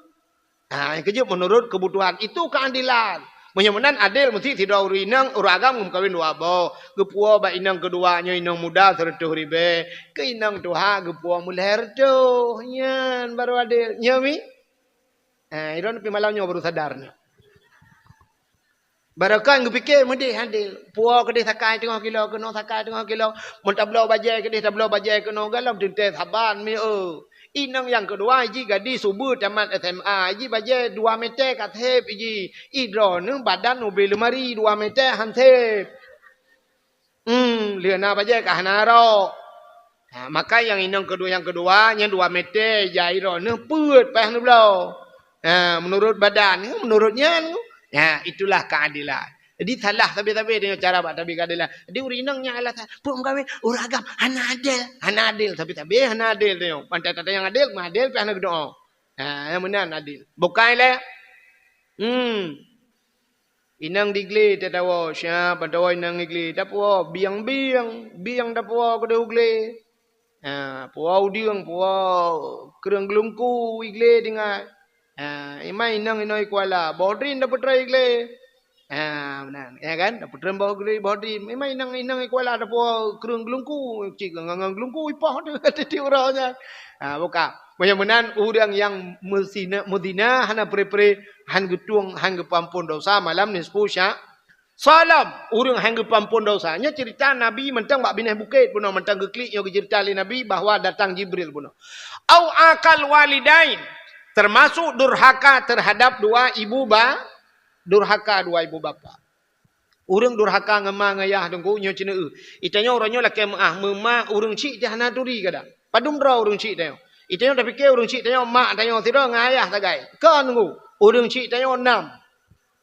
Ha, nyang keujeuet meunurot keubutuhan. Itu keuadilan. Meunyoe meunan adil, meusti sidroe ureueng inong, ureueng agam geumeukawen dua boh. Geupuwoe bak inong keudua nyoe inong muda sireutôh ribèe. Keu inong tuha geupuwoe meulhèe reutôh. Nyan baru adil. Nyoe mi? Ha, droeneuh pih malam nyoe baru sadar nyoe. Barokon geupike meudeh adil. Puwoe keudeh sakai teungoh kilo, keunoe sakai teungoh kilo. Meunyo tabloe bajèe keudeh, tabloe bajèe keunoe, galom teuntèe saban mi, eu. Inong nyang keudua jih gadis ubeut tamat S M A, jih bajèe dua mètè ka sép jih. Droeneuh badan ubé leumari dua mètè han sép. Hmm, lheueh na bajèe ka hana rok. Ha, maka nyang inong keudua, nyang keudua, nyan dua mètè jai droeneuh peuet payah neubloe. Ha, meunurot badan, meunurot nyan. Ha, itulah keadilan. Jadi salah sabe-sabe tanyoe cara bak tabi keadilan. Jadi ureueng inong nyan alasan, "Peue meukawen, ureueng agam hana adil, hana adil, sabe-sabe hana adil tanyoe." Pantai tata nyang adil, meuadil pih hana geudoe. Ha, nyang meunan adil. Bukai lé. Hmm. Inong di glé teuh tawoe, siap tawoe inong di glé, tapuwoe bieng-bieng, bieng tapuwoe keudeh u glé. Ha, puwoe udeueng, puwoe kreueng geulungku i glé tinggai. Ha, imai inong inoe i Kuala, boh drin tapeutrön i glé. Ha, meunan, ya kan? Tapeutrön boh drin, boh drin. Imai inong, inong i Kuala tapuwoe kreueng geulungku, cit ngon, ngon geulungku ipoh teuh tiep uroe nyan. Ha, buka. Meunyoe meunan, ureueng nyang meuzina, meuzina hana pre-pre, han geutueng, han geupeuampon dosa malam nisfu sya-, Salam, ureueng han geupeuampon dosa. Nyoe ceurita Nabi mantong bak binéh bukét bunoe, mantong geuklik nyoe geuceurita lé Nabi bahwa datang Jibril bunoe. Au akal walidain, termasuk durhaka terhadap dua ibu ba-, durhaka dua ibu bapa. Ureueng durhaka ngon ma ngon yah teungku nyoe ceuneuh. Itanyoe uroe nyoe lakèe meu'ah, meuma ureueng chik teuh hana turi kadang. Padum droe ureueng chik tanyoe. Itanyoe tapike ureueng chik tanyoe mak tanyoe sidroe ngon ayah sagai. Kon teungku, ureueng chik tanyoe nam.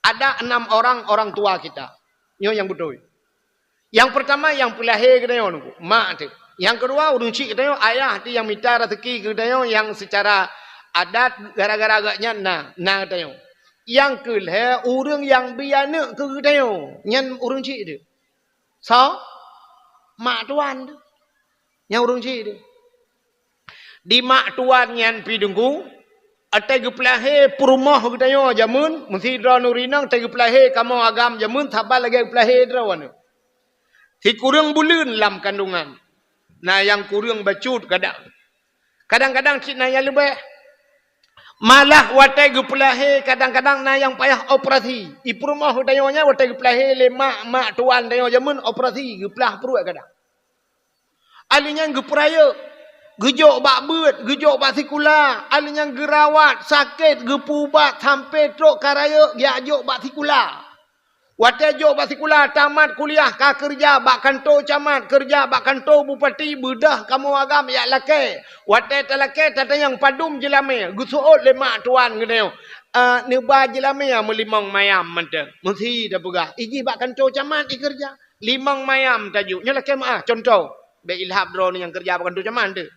Ada enam orang orang tua kita. Nyoe nyang beutôi. Nyang peurtama nyang peulahé geutanyoe nyoe, mak teuh. Nyang keudua ureuëng chik geutanyoe, ayah teuh nyang mita raseuki keu geutanyoe nyang seucara adat gara-gara geuhnyan na, na geutanyoe. Nyang keulhée ureuëng nyang bri aneuëk keu geutanyoe, nyan ureuëng chik teuh. Soe? Mak tuan teuh. Nyang ureuëng chik teuh. Di mak tuan nyan pih Teungku, watée geupeulahé peurumoh geutanyoe jameun, meusidroe nuri nang watée geupeulahé kamoe agam jameun saban lagée geupeulahé droe aneuëk. Sikureueng buleuen lam kandungan, na nyang kureueng bacut kadang. Kadang-kadang cit na nyang leubeh. Malah watée geupeulahé kadang-kadang na nyang payah operasi. I peurumoh geutanyoe nyan watée geupeulahé lé mak, mak tuan tanyoe jameun operasi, geuplah pruet kadang. Ahli nyan geupeurayeuk, geujok bak beuet, geujok bak sikula, ahli nyan geurawat, sakét, geupeuubat sampoe trok ka rayeuk geujok bak sikula. Watée jok bak sikula tamat kuliah ka keureuja bak kantô camat, keureuja bak kantô bupati, beudôh kamoe agam jak lakée. Watée talakée tatanyong padum jeulamé, geuseuôt lé mak tuan geutanyoe, "Ah, neuba jeulamé meulimong mayam mantong." Meusi tapeugah, "Ih jih bak kantô camat ih keureuja." Limong mayam tajok. Nyoe lakée meuáh, cuntoh. Bék ilhab droeneuh nyang keureuja bak kantô camat teuh.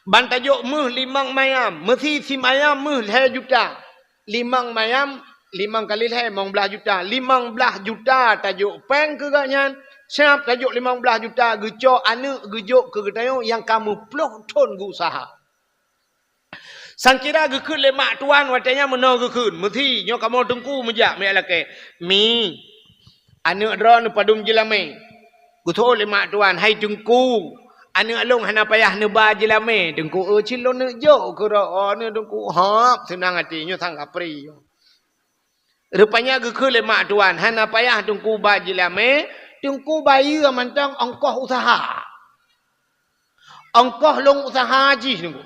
Ban tajok méuh limong mayam, meusi simayam méuh lhée juta. Limong mayam, limong kali lhée, limong blaih juta. Limong blaih juta tajok péng keu gobnyan, siab tajok limong blaih juta geucok aneuëk geujok keu geutanyoe nyang ka meuploh thon geuuseuha. Sangkira geukheun lé mak tuan watée nyan meunoe geukheun, "Meusi, nyoe kamoe teungku meujak miet lakée." "Mi, aneuëk droeneuh padum jeulamé?" Geuseuôt lé mak tuan, "Hai teungku, aneuëk lôn hana payah neuba jeulamé." "Teungku, eu cit lôn neuk jok keu droeneuh teungku." "Hop, seunang até, nyoe sang kapri." Rupanya geukheun lé mak tuan, "Hana payah teungku ba jeulamé, teungku bayeue mantong ongkoh useuha." Ongkoh lôn useuha jih teungku.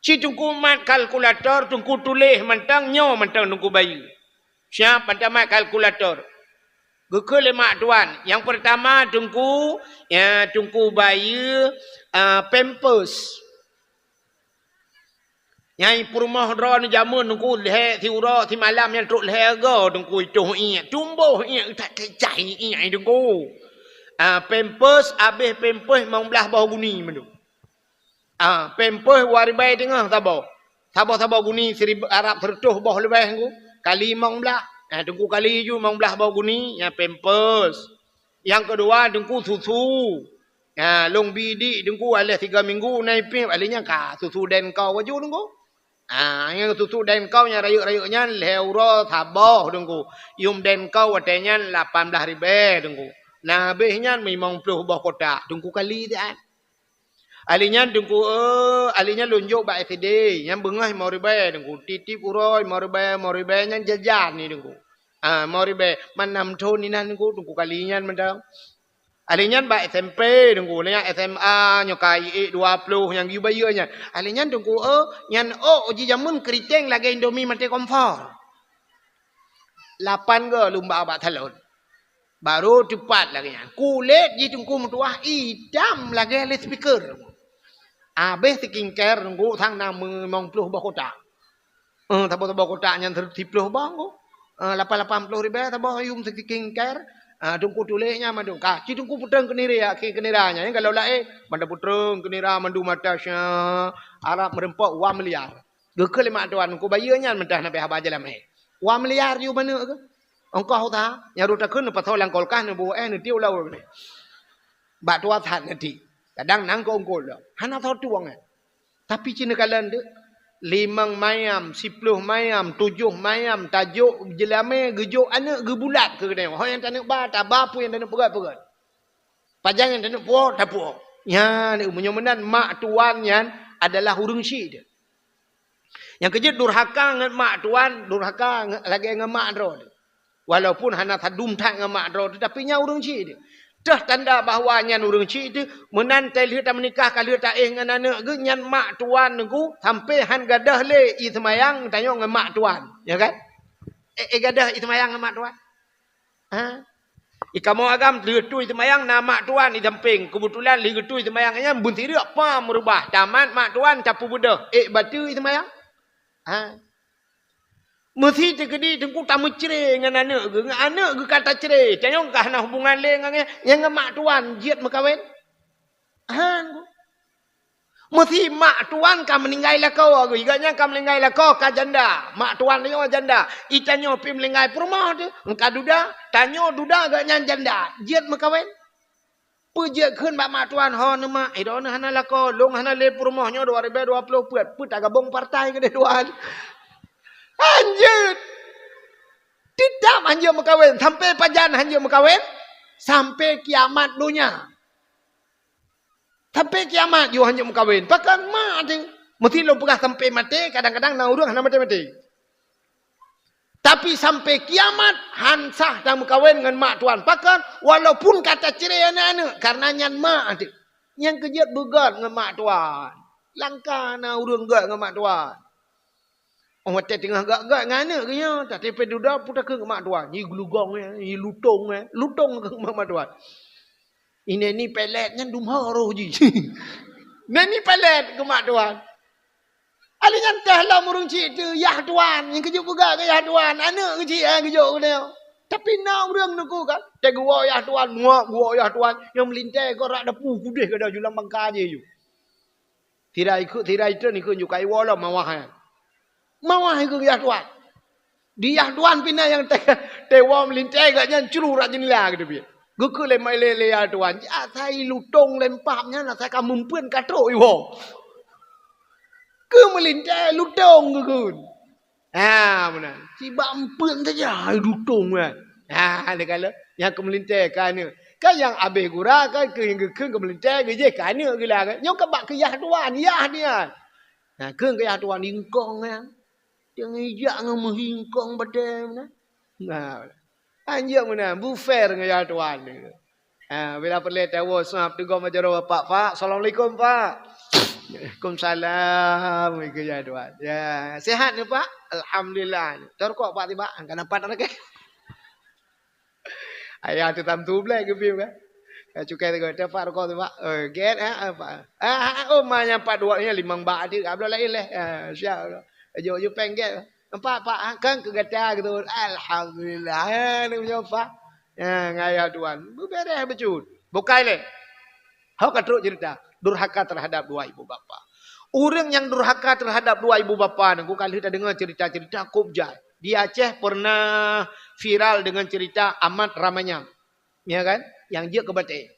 Ci teungku mat kalkulator, teungku tuléh mantong, nyoe mantong teungku bayeue. Siab mantong mat kalkulator. Geukheun lé mak tuan, nyang peurtama teungku, ya, teungku bayeue, ah, pampers. Nyang peurumoh droeneuh jameun teungku lhée siuroe simalam nyan trok lhée go teungku itoh iék, tumboh iék, tak kecah iék teungku. Ah, pampers, abéh pampers limong blaih boh guni mandum. Ah, pampers dua ribée teungoh saboh. Saboh-saboh guni siribée, arab seureutôh boh leubeh teungku. Kali limong blaih. Ah, teungku kali ju limong blaih boh guni, nyan pampers. Nyang keudua teungku susu. Ha, lôn bi dik teungku, alah tiga minggu na ipéb, alah nyan ka susu den kau baju teungku. Ha, nyang susu den kau nyang rayeuk-rayeuk nyan lhée uroe saboh teungku. Yum den kau watée nyan lapan blaih ribée teungku. Na habéh nyan limong ploh boh kotak teungku kali siat. Alah nyan teungku, eh, alah nyan lôn jok bak S D, nyan beungoh limong ribée teungku. Tieb-tieb uroe limong ribée, limong ribée nyan jajan ni teungku. Ah, limong ribée, man nam thon inan teungku, teungku kali nyan mantong. Alah nyan bak S M P teungku, nyan S M A nyoe ka iék dua ploh nyang geuyue bayeue nyan. Alah nyan teungku, eh, nyan ôk jih jameun keuriteng lagée Indomie maté kompor. Lapan go lôn ba bak salon. Baru teupat lagée nyan. Kulét jih teungku meutuwah itam lagée loudspeaker. Abéh skincare teungku sang na limong ploh boh kotak. Eh, saboh-saboh kotak nyan siploh boh teungku. Eh, lapan lapan ploh ribée saboh yum skincare. Ah, teungku tuléh nyan mandum. Ka, ci teungku peutrön keu nira, keu nira nyan. Kalau laén, mandum peutrön keu nira, mandum mata sya, arab meureumpok dua miliar. Geukheun lé mak tuan, teungku bayeue nyan mantong na pih haba jeulamé. Dua miliar yum manök geuh. Ongkoh useuha, nyang rot takheun neupasoe lam kulkas, neuboh éh, neutiek u laôt. Bak tuah that neutiek. Kadang nang keu ongkoh lom. Hana soe tueng, eh. Tapi ci neukalon deuh, limong mayam, siploh mayam, tujoh mayam, tajok jeulamé, geujok aneuëk geubulat keu geutanyoe. Ho nyang taneuk ba, taba, peue nyang taneuk peugét, peugét. Pajan nyang taneuk puwoe, tapuwoe. Nyan, meunyoe meunan mak tuan nyan adalah ureuëng chik teuh. Nyang keujeuet durhaka ngon mak tuan, durhaka ngon, lagée ngon mak droe teuh. Walaupun hana sadum that ngon mak droe teuh, tapi nyan ureuëng chik teuh. Teuh tanda bahwa nyan ureuëng chik teuh, meunan tai lheueh tameunikah ka lheueh taéh ngon aneuëk geuh, nyan mak tuan teungku, sampoe han gadôh lé ie seumayang tanyoe ngon mak tuan. Ya kan? Eh, eh gadôh ie seumayang ngon mak tuan. Ha? I kamoe agam lheueh tui seumayang na mak tuan i sampéng. Keubeutulan lheueh geutui seumayang nyan beunsireuk pa meurubah. Tamat mak tuan tapeubeudôh. Ék bateue ie seumayang. Ha? Meusi teukeudi teungku tameucre ngon aneuk geuh, ngon aneuk geuh ka tacre. Tanyong ka hana hubungan lé ngon nyan, nyan ngon mak tuan jeuet meukawen. Han ku. Meusi mak tuan ka meuninggai lakoe geuh, gobnyan ka meuninggai lakoe ka janda. Mak tuan nyoe janda. I tanyoe pih meuninggai peurumoh teuh, ka duda. Tanyoe duda gobnyan janda. Jeuet meukawen. Peue jeuet kheun bak mak tuan, "Ho neuh mak, droeneuh hana lakoe, lôn hana lé peurumoh nyoe dua ribèe dua ploh peuet, peue tagabong partai keudeh tuan?" Hanjeuet. Teutap hanjeuet meukawen. Sampai pajan hanjeuet meukawen? Sampai kiamat donya. Sampai kiamat jih hanjeuet meukawen. Pakon mak teuh? Meusti lôn peugah sampai maté, kadang-kadang na ureueng hana maté-maté. Tapi sampai kiamat, han sah tameukawen ngon mak tuan. Pakon? Walaupun ka tacre aneuk-aneuk, karena nyan mak teuh. Nyang keujeuet beugöt ngon mak tuan. Langka na ureueng göt ngon mak tuan. Oh, watèe teungoh göt-göt ngon aneuk geuh nyoe, tapi pih dudoe peue takheun keu mak tuan. Nyi geulugong, nyi lutong, lutong keu mak tuan. Ineni pelet nyan dumho roh jih. Neni pelet keu mak tuan. Ali nyan teuh lom ureueng chik teuh, yah tuan, nyang keujeuet peugah keu yah tuan, aneuk keuchik, eh, geujok keunoe. Tapi na ureueng nuku kan, teuh geuwoe yah tuan, muak geuwoe yah tuan, nyang meulintèe keu rak dapu kudeh gada julang bangka jih ju. Sira ikheun, sira itreun ikheun ju kaiwoe lom mawah nyan. Mawah ikheun yah tuan. Di yah tuan pih na nyang teuh, teuh woe meulintèe gobnyan cru rak jeundela geuteubiet. Geukheun lé, lé, lé yah tuan, asai lutong lempap nyan asai ka meumpeuen ka trok iwoe. Keu meulintèe lutong geukheun. Ha, meunan. Sibak meumpeuen saja lutong nyan. Ha, lé ka lheueh. Nyang keu meulintèe ka aneuk. Kan nyang abéh gura kan keu nyang geukheun keu meulintèe geujeh ka aneuk geulah kan. Nyoe ka bak keu yah tuan, yah nyan. Ha, kheun keu yah tuan ingkong nyan. Jangan ijak ngon meuhingkong batèe meunan. Nah, anjeuet meunan, beufair ngon yah tuan. Ha, bila peureulèe tawoe sab teugom jaroe bapak, "Pak, assalamualaikum, Pak." "Waalaikumsalam," ikheun yah tuan. "Ya, sehat ni, Pak?" "Alhamdulillah." "Tarukok, Pak, tiba." Kan nampak tak lagi? Ayah tu tam tu blek geubi kan. Ya, cukai tu, "Tepak rukok tu, Pak." "Oh, get, ha, apa?" "Ah, oh, ma nyang pat dua ni limong bak adik, abloh lain leh." Ah, siap. Jok, jok peng get. "Nampak, Pak, ha, kan keu gata gitu." Alhamdulillah. Ha, ni punya Pak. Ya, ngaya tuan. Beberes becut. Bukai leh. Ho ka trok cerita. Durhaka terhadap dua ibu bapa. Ureueng nyang durhaka terhadap dua ibu bapa ni, ku ka lheueh tadeungoe cerita-cerita kop jai. Di Aceh pernah viral dengan cerita Amat Ramanyang. Ya kan? Nyang jeuet keu batèe.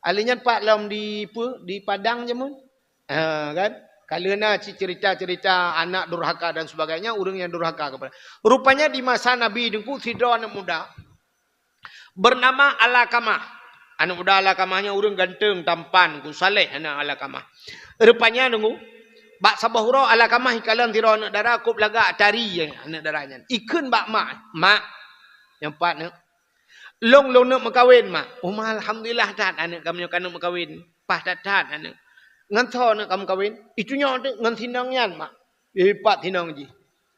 Ahli nyan pat lom di, peue, di Padang jameun. Ha, kan? Ka lheueh na ci-, cerita-cerita anak durhaka dan sebagainya, ureueng nyang durhaka kepada. Rupanya di masa Nabi teungku sidroe aneuk muda bernama Alakamah. Aneuk muda Alakamah nyan ureueng ganteng, tampan, ku saleh aneuk Alakamah. Rupanya teungku, bak saboh uroe Alakamah ikalon sidroe aneuk dara kop lagak tari aneuk dara nyan. Ikheun bak mak, "Mak," nyang pat neuk, "Lôn, lôn neuk meukawen, Mak." "Oh, Mak, alhamdulillah that aneuk kamoe nyoe ka neuk meukawen. Paih that-that aneuk." "Ngon soe neuk ka meukawen?" "Itu nyoe teuk ngon sinong nyan, Mak." "Eh, pat sinong jih?"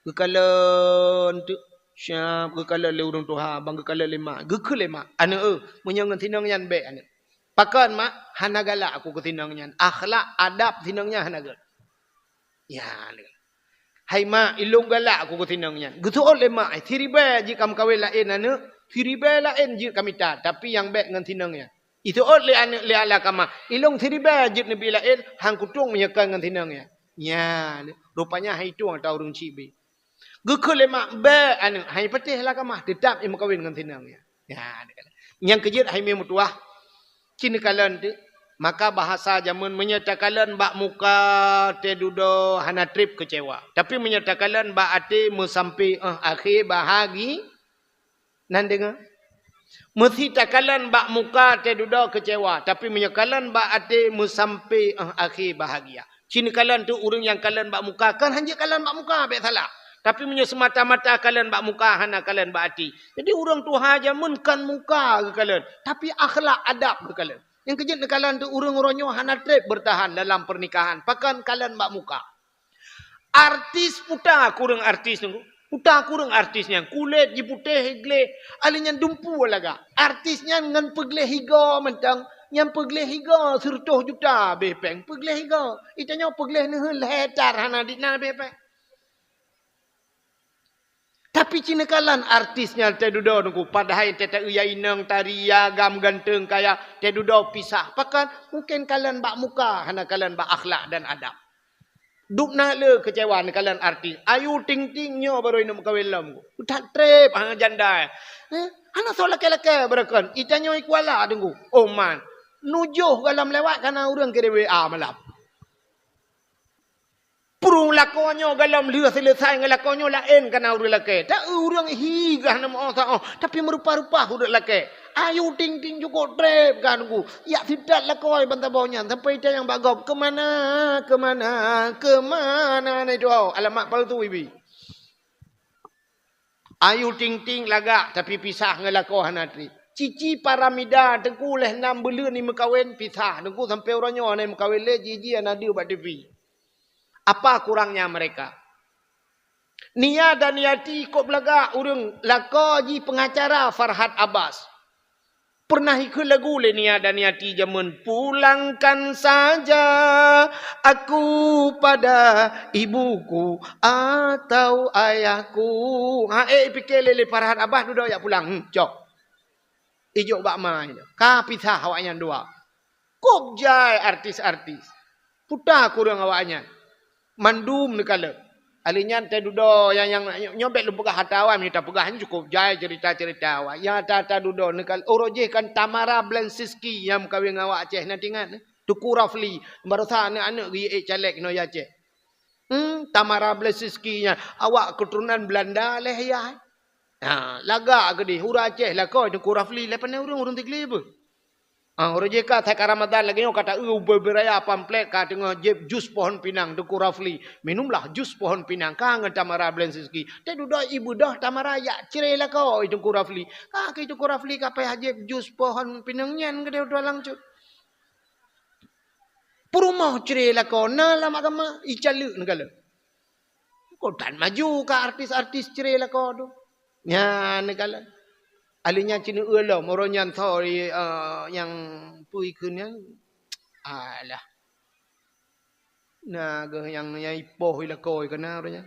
"Geukalon teuk." Siap geukalon lé ureueng tuha, ban geukalon lé mak. Geukheun lé mak, "Aneuk, eh, meunyoe ngon sinong nyan bèk, aneuk." "Pakon, Mak?" "Hana galak aku keu sinong nyan. Akhlak, adab sinong nyan hana gèt." Ya, hai mak, ilôn galak aku keu sinong nyan. Geuseuôt lé mak, siribèe jeuet ka meukawen laén aneuk, siribèe laén jeuet ka mita, tapi nyang bèk ngon sinong nyan. Iseuôt lé aneuk lé Alakamah, ilôn siribèe jeuet neubi laén, han kutueng meunyoe kon ngon sinong nyan. Nyan, rupanya han itueng ata ureueng chik bèe. Geukheun lé mak, bèk aneuk, han ipatéh Alakamah, teutap imeukawen ngon sinong nyan. Ya, nyang keujeuet hai meutuah, ci neukalon teuk. Maka bahasa jameun, meunyoe takalon bak muka teududoe hana trép keucewa. Tapi meunyoe takalon bak até meusampé 'oh akhé bahagi-, nan deungoe. Meusi takalon bak muka teududoe keucewa, tapi meunyoe kalon bak até meusampé 'oh akhé bahagia. Ci neukalon teuk ureueng nyang kalon bak muka, kan hanjeuet kalon bak muka bèk salah. Tapi meunyoe seumata-mata kalon bak muka, hana kalon bak até. Jadi ureueng tuha jameun kon muka geukalon, tapi akhlak adab geukalon. Nyang keujeuet neukalon teuk ureueng uroe nyoe hana trép beurtahan dalam pernikahan, pakon kalon bak muka. Artis puta kureueng artis nyan. Puta kureueng artis nyan. Kulét jiputéh gleh, ahli nyan dumpu lagak. Artis nyan ngon peugleh higa mantong, nyan peugleh higa sireutôh juta bèe pèng. Peugleh higa. Itanyoe peugleh neuheun lhèe tar hana di na bèe pèng. Tapi ci neukalon artis nyan teududoe Teungku, padahai teuta-eu ya inong, tari, ya agam, ganteng, kaya, teududoe pisah. Pakon? Mungken kalon bak muka, hana kalon bak akhlak dan adab. Dub na le keucewa neukalon artis. Ayu Ting Ting nyoe barô ineuk meukawen lom. That treb, ha, janda. Eh, hana soe lakée-lakée barô kon. Itanyoe i Kuala Teungku. Oh man. Nujoh gohlom lewat kana ureuëng kirém W A malam. Purong lakoe nyoe gohlom lheueh seuleusai ngon lakoe nyoe laén kana ureuëng lakée. Ta ureuëng hi gah na meu-oh sa-oh, tapi meurupa-rupa ureuëng lakée. Ayu Ting Ting cukôp treb ka Teungku. Yak sitat lakoe ban saboh nyan sampai tanyong bak gob, "Keumana? Keumana? Keumana?" Nah, itu alamat palsu ibi. Ayu Ting Ting lagak tapi pisah ngon lakoe hana treb. Cici Paramida Teungku lheueh nam buleuen i meukawen pisah. Teungku sampai uroe nyoe hana meukawen lé, jiji hana deuh bak T V. Apa kurangnya mereka? Nia dan Yati kôb lagak ureuëng lakoe jih pengacara Farhad Abbas. Pernah ikheun lagu lé Nia dan Yati jameun, "Pulangkan saja aku pada ibuku atau ayahku." Ha, eh, pike lé, lé Farhad Abbas dudoe jak pulang. Hmm, cok. Ijok bak ma nyoe. Ka pisah awaknyan dua. Kôb jai artis-artis. Puta kureueng awaknyan. Mandum neukalon. Alheuh nyan teududoe nyang, nyang nyoe bék lôn peugah ata awai, meunyoe tapeugah nyan cukôp jai ceurita-ceurita awai. Nyang ata-ata dudoe neukalon. Uroe jéh kan Tamara Blensinski nyang meukawen ngon awak Aceh na teuingat, Teungku Rafli. Baroesa aneuk-aneuk geuék caleg nyoe Aceh. Hmm, Tamara Blensinski nyan awak keuturonan Beulanda lé yah. Ha, lagak keudeh ureueng Aceh lakoe Teungku Rafli lé pane ureueng, ureueng Tigli beuh. Ah, uroe jéh ka that ka Ramadan lagèe nyoe ka ta-eu ubé-ubé raya pamflet ka teungoh jieb jus pohon pinang Teungku Rafli. Minumlah jus pohon pinang ka ngon Tamara Blensinski. Teududoe ibeudôh Tamara jak cre lakoe Teungku Rafli. Ka keu Teungku Rafli ka payah jieb jus pohon pinang nyan keudeh dua langsôt. Peurumoh cre lakoe na lam agama, icaleuek neukalon. Kok tan maju ka artis-artis cre lakoe tu. Nyan neukalon. Ahli nyan cina eu lom, uroe nyan tho, eh, nyang peue ikheun nyan. Alah. Na geuh nyang, nyang ipoh i lakoe keunan uroe nyan.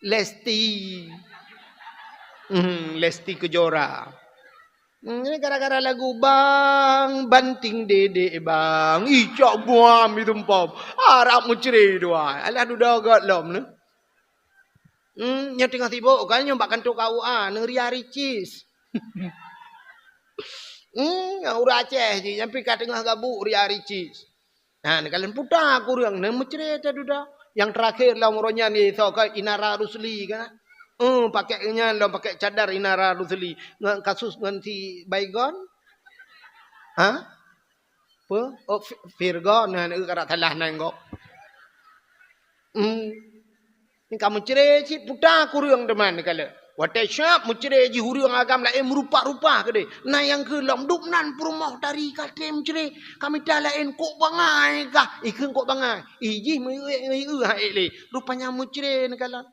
Lesti. Hmm, Lesti Kejora. Hmm, ini gara-gara lagu Bang Banting Dedek Bang. Ih, cok buam itu empom. Harap meucre dua. Alah dudoe göt lom ni. Hmm, nyoe teungoh sibuk kan nyoe bak kantor K U A, neuria ricis. Hmm, ureueng Aceh jih, nyang pih ka teungoh gabuk ria ricis. Ha, neukalon puta kureueng, neumeucre teududoe. Nyang teurakhir lam uroe nyan isoe ka Inara Rusli kan. Eh, pakèk nyan lom, pakèk cadar Inara Rusli. Ngon kasus ngon si Baygon. Ha? Peue? Oh, Fi-, Virgon, nah, neu ka salah nan gob. Hmm. Ni ka meucre cit puta kureueng teuma neukalon. Watèe siap meucre jih ureueng agam laén meurupa-rupa keudeh. Na nyang keu lom dub nan peurumoh tari ka treb meucre. Ka mita laén kok bangai kah? Ikheun kok bangai. Ih jih meu-, eu-, eu-, eu-, ha, ék lé. Rupanya meucre neukalon.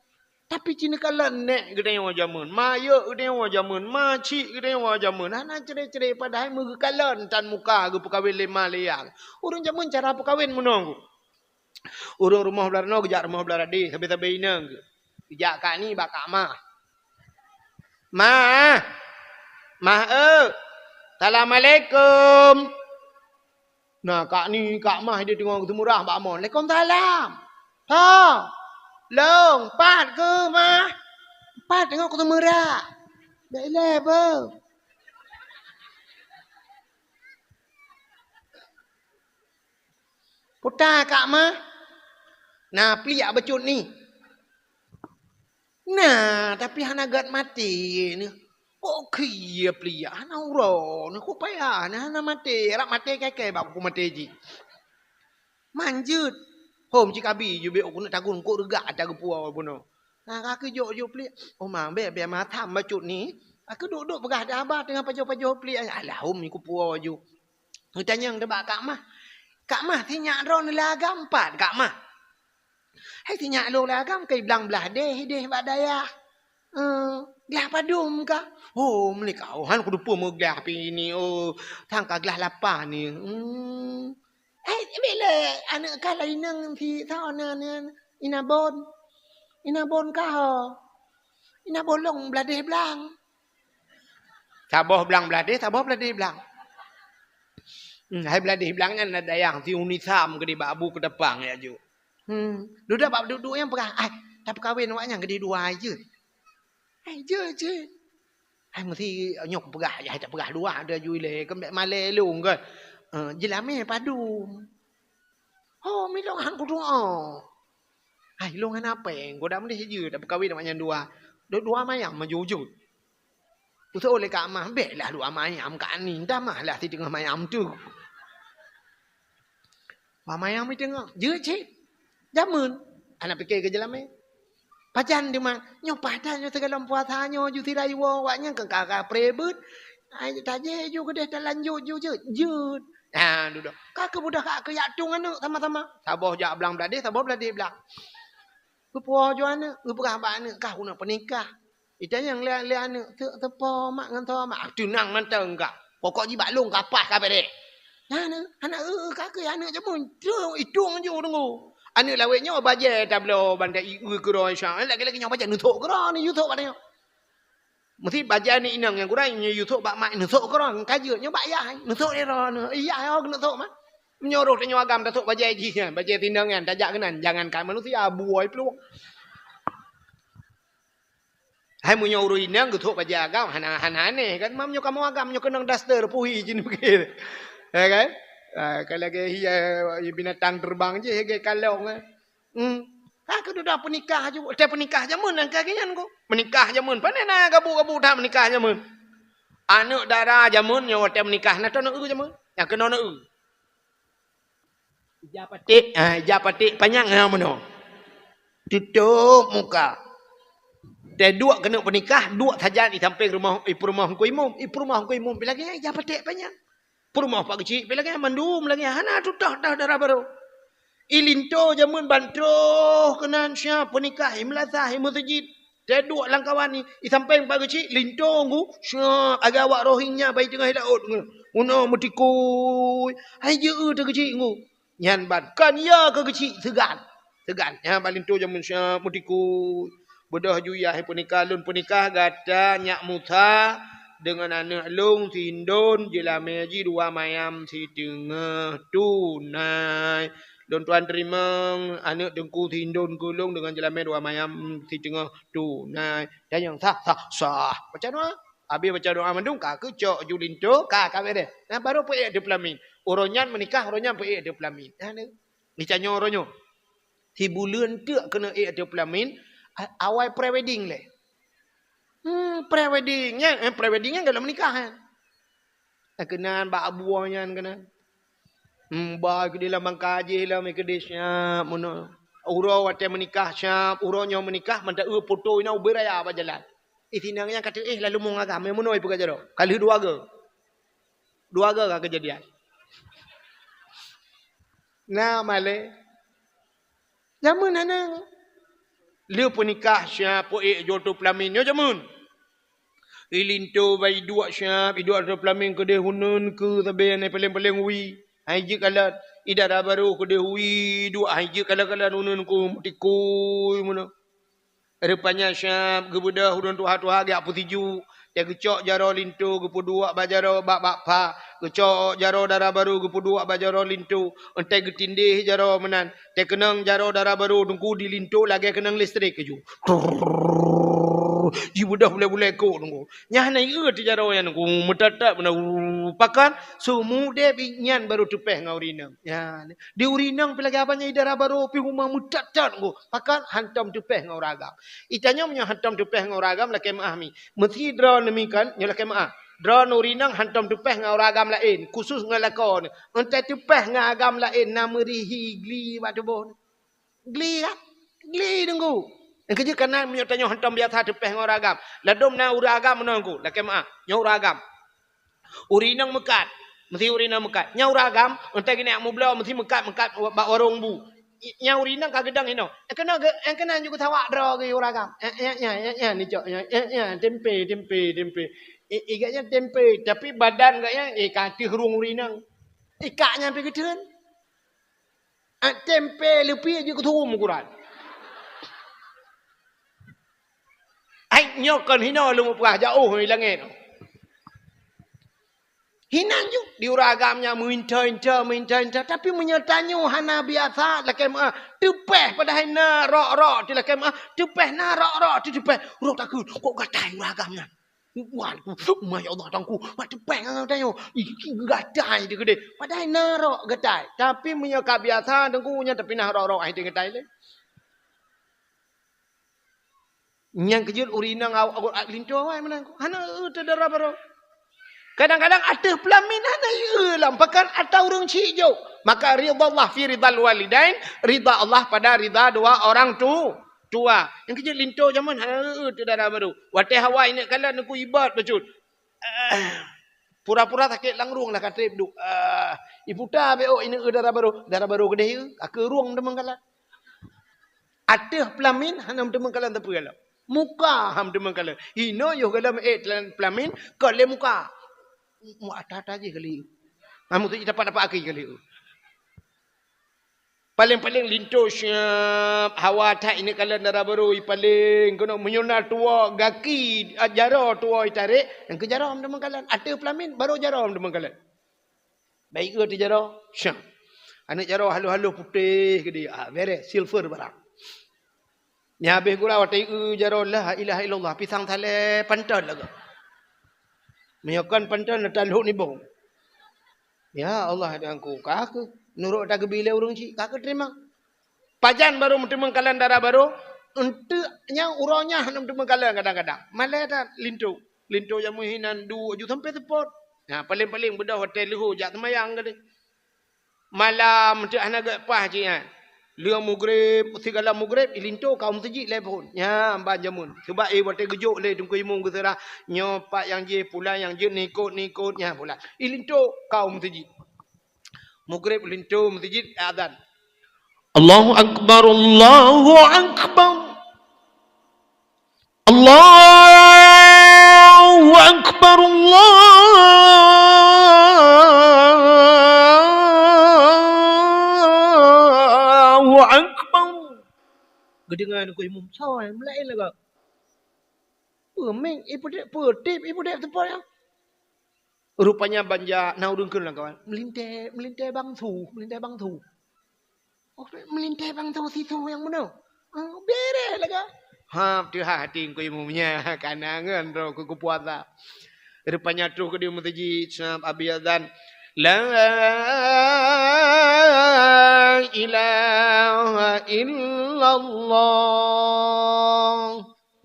Tapi ci neukalon nèk geutanyoe jameun, mayeuek geutanyoe jameun, macik geutanyoe jameun. Hana cre-cre padahai meugeukalon tan muka geupeukawen lé ma lé yah. Ureueng jameun cara peukawen meunoe. Ureueng rumoh blah ranoe geujak rumoh blah radeh, sabe-sabe inong geuh. Geujak kak ni bak kak mah. Mah. Mah eu. Assalamualaikum. Nah, kak ni, kak mah dia teungoh geuseumurah bak mon. Waalaikumsalam. Ha. Long, pat keuh mah. Pat teungoh geuseumurah. Dak ilèe beuh. Puta kak mah. Nah, pliek bacut ni. Nah, tapi hana gèt maté ni. Kok khie pliek hana uroe ni, kok payah ni hana maté, rab maté kèe-kèe bak ku maté jih. Manjeuet. Hom cit kabi ju bèk ku neuk tagun kok reugak ata geupuwoe bunoe. Nah, ka keu jok ju pliek. Oh, ma, bèk, bèk ma tham bacut ni. Ka keu duek-duek peugah dah haba teungoh pajoh-pajoh pliek. Alah, hom ku puwoe ju. Geutanyong teuh bak kak mah. Kak mah, si nyak droeneuh lé agam pat kak mah? Hai si nyak lôn lé agam ka iblang blah deh, deh bak dayah. Eh, glah padum kah? Oh, meunyoe kah, oh, han kuteupeu meuglah pih ini, oh, sang ka glah lapan ni. Hmm. Hai, bèk lé aneuk kah laineng si sa na, na, Inabon. Inabon kah, oh? Ina bolong bladeh blang. Saboh blang bladeh, saboh bladeh blang. Hmm, hai bladeh blang nyan na dayang si Unisam geude bak Abu Keutapang ya ju. Hmm, duda bak dudu nyang peugah, "Ai, tapeukawen awak nyan geude dua jeuet." "Ai, jeuet, jeuet." "Ai, meusi nyoe peugah, ai, tapeugah dua, ada ju ilée, kan bèk malée lôn kan." Eh, jeulamé padum. "Oh, milong han kudoa." "Hai, lôn hana péng, goda meudeh jeuet, tapeukawen awak nyan dua. Dua, dua mayam maju jeuet." Usoe lé Kak Amah, "Bèk lah dua mayam, Kak Ani, tamah lah si teungoh mayam tu." Dua mayam mi teungoh, jeuet cit. Jameun, hana pike keu jeulamé. Pajan teuma, nyoe pajan nyoe sigohlom puasa nyoe ju sira iwoe awak nyan keu ka-ka prebeuet. Ai tajé ju keudeh talanjut ju jeuet. Jeuet. Ha, dudoe. Ka keuh beudôh ka keuyak tueng aneuk sama-sama. Saboh jak blang bladeh, saboh bladeh blang. Geupuwoe ju aneuk, geupeugah bak aneuk, "Kah uneuk peunikah." Itanyong lé, lé aneuk, "Teuk teupo mak ngon tho mak?" "Ah, teunang mantong kah. Pokok jih bak lôn ka paih ka bèrèh." Nah, nah, hana eu-eu ka keuh aneuk jameun. Teuk itueng ju deungoe. Aneuk lawét nyoe bajèe tabloe ban ta ieu keudroe Isya. Lagèe-lagèe nyoe bajèe neusok keudroe, neuyue sok bak tanyoe. Meusi bajèe ni inong nyang gurèe nyoe yue sok bak mak neusok keudroe, ka jeuet nyoe bak yah, neusok di droeneuh. Yah oh keuneuk sok mah. Meunyoe roh tanyoe agam tasok bajèe jih nyan, bajèe tinong nyan tajak keunan, jangankan manusia, buôi plueng. Hai meunyoe ureueng inong geusok bajèe agam, hana, hana aneh kan? Meunyoe kamoe agam nyoe keunong daster, puhi jih nibukét. Ya kan? Ah, ka lagèe hiya binatang terbang jih, lagèe kalong, eh. Hmm. Ka keuh dudoe peunikah ju, watèe peunikah jameun nyang ka keuh nyan ku. Meunikah jameun, pane na gabu-gabu that meunikah jameun. Aneuk dara jameun nyoe watèe meunikah na tô neu jameun. Nyang keunoe neu. Ija paték, ha, ija paték panyang ha meunoe. Tutôp muka. Teuduek keuneuk peunikah, duek sajan i sampéng rumoh, i peurumoh Teungku Imum, i peurumoh Teungku Imum pi lagèe nyan, ija paték panyang. Peurumoh Pak Geuchik pi lagèe nyan, mandum lagèe nyan, hana tutôh-tôh dara barô. I linto jameun ban troh keunan siap peunikah, i meulasah, i meuseujid. Teuduek lam kawan ni, i sampéng Pak Geuchik, linto ngu, siap, agak awak roh nyan bai teungoh laôt ngu. Unoe meutikui, hai jeuet teuh Geuchik ngu. Nyan ban, kon ya keu Geuchik seugan. Seugan, nyan ban linto jameun siap meutikui. Beudôh ju yah peunikah, lôn peunikah gata nyak Musa deungon aneuk lôn si Indon, jeulamé jih dua mayam siteungoh tunai. Lôn tuan teurimong aneuk teungku si Indon keu lôn deungon jeulamé dua mayam siteungoh tunai. Tanyong sah, sah, sah. Baca doa. Abéh baca doa mandum ka keuh cok ju linto, ka, ka bèrèh. Nah, baru peuék ateueh peulamin. Uroe nyan meunikah, uroe nyan peuék ateueh peulamin. Nah, ni. Ni tanyoe uroe nyoe. Sibuleuen teuk keuneuk ék ateueh peulamin, a-, awai pre-wedding lé. Hmm, pre-wedding nyan, eh, pre-wedding nyan gohlom meunikah nyan. Keunan bak abu nyan keunan. Hmm, ba keudeh lam bangka jih lom keudeh siap meunoe. Uroe watèe meunikah siap, uroe nyoe meunikah mantong eu foto inoe ubé raya bak jalan. Ih, sinang nyan ka teuéh lalu meuagam, meunoe peugah jaroe. Ka lheueh dua goe. Dua goe ka keujadian. Na malèe. Jameun hana. Lheueh peunikah siap peuék jeuet ateueh peulamin nyoe jameun. I linto bai duek siap, i duek ateueh peulamin keudeh uneun keu sabe nyan paleng-paleng wie. Hai jeuet kalon, i dara barô keudeh wie duek, hai jeuet kalon-kalon uneun keu meutikui meunoe. Rupanya siap geubeudôh ureueng tuha-tuha geujak peusijuek, watèe geucok jaroe linto geupeuduek bak jaroe bak, bak pha, geucok jaroe dara barô geupeuduek bak jaroe linto, watèe geutindéh jaroe meunan, watèe keunong jaroe dara barô teungku di linto lagèe keunong listrik keujeuet. Trrrr, jibeudôh bulèe-bulèe kok teungku. Nyan na ié teuh jaroe nyan teungku, meutat-tat meunan, pakon, seumudép nyan barô teupèh ngon ureueng inong. Nyan. Di ureueng inong pih lagèe abang nyan i dara barô pih huma meutat-tat teungku. Pakon hantom teupèh ngon ureueng agam. Itanyong meunyoe hantom teupèh ngon ureueng agam lakèe meu'ah mi. Meusi droeneuh mi kan, nyoe lakèe meu'ah. Droeneuh ureueng inong hantom teupèh ngon ureueng agam laén, khusus ngon lakoe neuh. Entah teupèh ngon agam laén na meurihi gli bak tuboh neuh. Gli kan? Gli teungku. Nyang keujeuet kana meunyoe tanyoe hantom biasa teupèh ngon ureueng agam. Ladôm na ureueng agam meunoe teungku, lakèe meu'ah. Nyoe ureueng agam. Ureueng inong meukat. Meusi ureueng inong meukat. Nyan ureueng agam, entah geuneuk mubloe, meusi meukat-meukat bak warong bu. Nyan ureueng inong ka geudong inoe. Nyang keunoe geu-, nyang keunoe ju geusawak droe geuh ureueng agam. Eh, eh, eh, eh, eh, nicok, eh, eh, eh, tempe, tempe, tempe. Eh, eh, gobnyan tempe, tapi badan gobnyan, eh, ka ateueh rueng ureueng inong. Ikak nyan pih geutheun. Eh, tempe leupie jeuet keu su'um ukuran. Hai nyoe kon hinoe lôn peugah, jaoh di langét. Hinan ju di ureueng agam nyan meuinta-inta, meuinta-inta. Tapi meunyoe tanyoe hana biasa lakée meu'ah, teupeh padahai na rok-rok ti lakée meu'ah, teupeh na rok-rok ti teupeh. Ureueng takheun, kok gatai ureueng agam nyan. Wan, masya Allah, tangku, mak teupeh ngon tanyoe. Ih, gatai ti keudeh. Padahai na rok gatai. Tapi meunyoe ka biasa tangku nyan tapi na rok-rok hai ti gatai lé. Nyang keujeuet ureueng inong awak linto awai meunan. Hana eu teu dara barô. Kadang-kadang ateueh peulamin hana eu lam pakan atau ureueng chik jok. Maka ridha Allah fi ridhal walidain, ridha Allah pada ridha dua orang tu, tua. Nyang keujeuet linto jameun hana eu teu dara barô. Watée hawa ineuk kalon neuk ibat bacut. Pura-pura sakét langrueng lah ka trép duek. Ah, iputa bék ineuk eu dara barô. Dara barô keudeh eu, ka keu rueng teumeukalon. Ateueh peulamin hana meuteumeukalon teupeu lom. Muka ham teumeukalon. Hinoe yoh galom ék peulamin kon lé muka. Mu ata-ata jih kali. Kamu tu dapat-dapat aki kali. Paléng-paléng linto siap hawa that ineuk kalon dara barô ipaleng keunoe meunyoe na tuwoe gaki jaroe tuwoe itarek, nyang keu jaroe ham teumeukalon. Ateueh peulamin barô jaroe ham teumeukalon. Baik eu teu jaroe, syah. Aneuk jaroe halôh-halôh putéh keudeh, ah, bereh, silver barang. Nyan habéh gura watée eu jaroe la ilaha illallah, pisang salée panton lagak. Meunyoe kon panton, na talhok nibong. Ya Allah, dan ku ka keu nurot ata geubi lé ureueng chik, ka keu teurimong. Pajan barô meuteumeukalon dara barô, eunteuk nyang uroe nyan hana meuteumeukalon kadang-kadang. Malée that linto. Linto nyang meuhinan duek ju sampai seupôt. Nah, paléng-paléng beudôh watée leuhô jak seumayang keudeh. Malam teu hana gét paih jih nyan. Lheueh mugreb, sigala mugreb, ilinto kaum teujik lé phon. Nyan ban jameun. Sebab eh watée geujok lé teungku imum geuseurah, nyoe pat nyang jih, pulan nyang jeuet, nikot-nikot nyan pulan. Ilinto kaum teujik. Mugreb linto meuseujid azan. Allahu Akbar, Allahu Akbar. Allahu Akbar, Allahu Akbar. Geudeungoe ngon imum, soe meulaén lagak. Peumik, ipeudép, peutip, ipeudép teupot nyan. Rupanya banja na ureueng kheun lam kawan, "Meulintée, meulintée bang su, meulintée bang su." Oh, meulintée bang su sisu nyang meunoe. Oh, bereh lagak. Ha, teuhah hati engkau imum nyan, kana ngon droe keu kupuasa. Rupanya troh keudeh meuseujid, sab abi azan, "La ilaha illallah."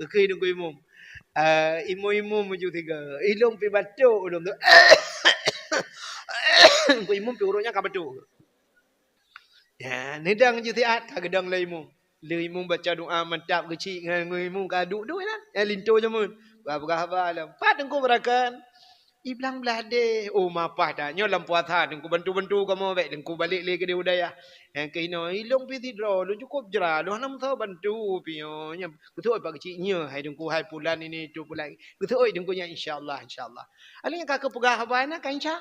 Geukheun teungku imum. Ah, imum-imum meujeuet sigoe. Ilôn pi batuk ulôn tu. Teungku imum pi uroe nyan ka batuk. Ya, neudong jeuet siat ka geudong lé imum. Lé imum baca doa mantap geuchik ngon imum ka duek-duek nyan. Ya, linto jameun. Peugah-peugah haba lom. Pat teungku beurakan. Iblang blah deh, oh mapah that. Nyoe lam puasa teungku bantu-bantu kamoe bék teungku balek lé keudeh u dayah. Nyang keunoe ilôn pi sidroe, lôn cukôp jra, lôn hana meusaboh bantu pi nyoe. Nyan beutôi pak keuchik nyoe hai teungku hai pulan ini tu pulan. Beutôi teungku nyan insya Allah, insya Allah. Alèh nyang ka keupeugah haba na ka insya.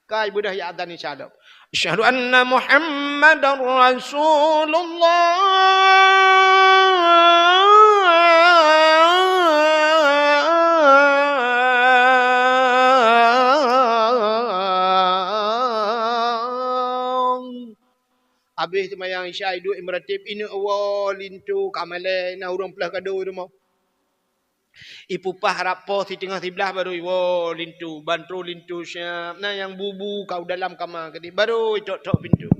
Kai beudah ya adan insya Allah. Asyhadu anna Muhammadar Rasulullah. Abéh seumayang Isya, iduek imeuratéb, ineuk woe linto ka malèe, na ureueng peuleueh kado i rumoh. Ipupah rab poh siteungoh siblaih baru iwoe linto, ban troh linto siap. Na nyang bu-bu ka u dalam kama keudeh, baru itok-tok pintoe.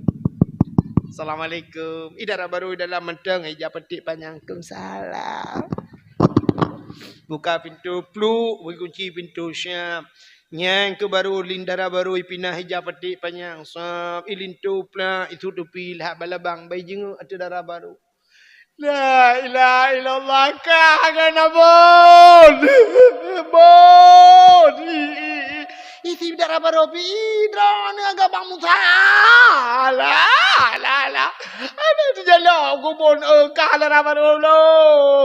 "Assalamualaikum." Ih, dara baru i dalam mantong, ija paték panyang. "Waalaikumsalam." Buka pintoe, pluk, bri kunci pintoe siap. Nyan keuh baru lin dara baru ipinah ija paték panyang. Sab, ilinto plak, itutupi lhak balabang, bai jinguk ateueh dara baru. La ilaha illallah, ka gana bon. Bon. Isi dara baru pi, droeneuh agak Bang Musa. Alah, alah, alah. Ada di jalan kubon, eh, ka dara baru lo.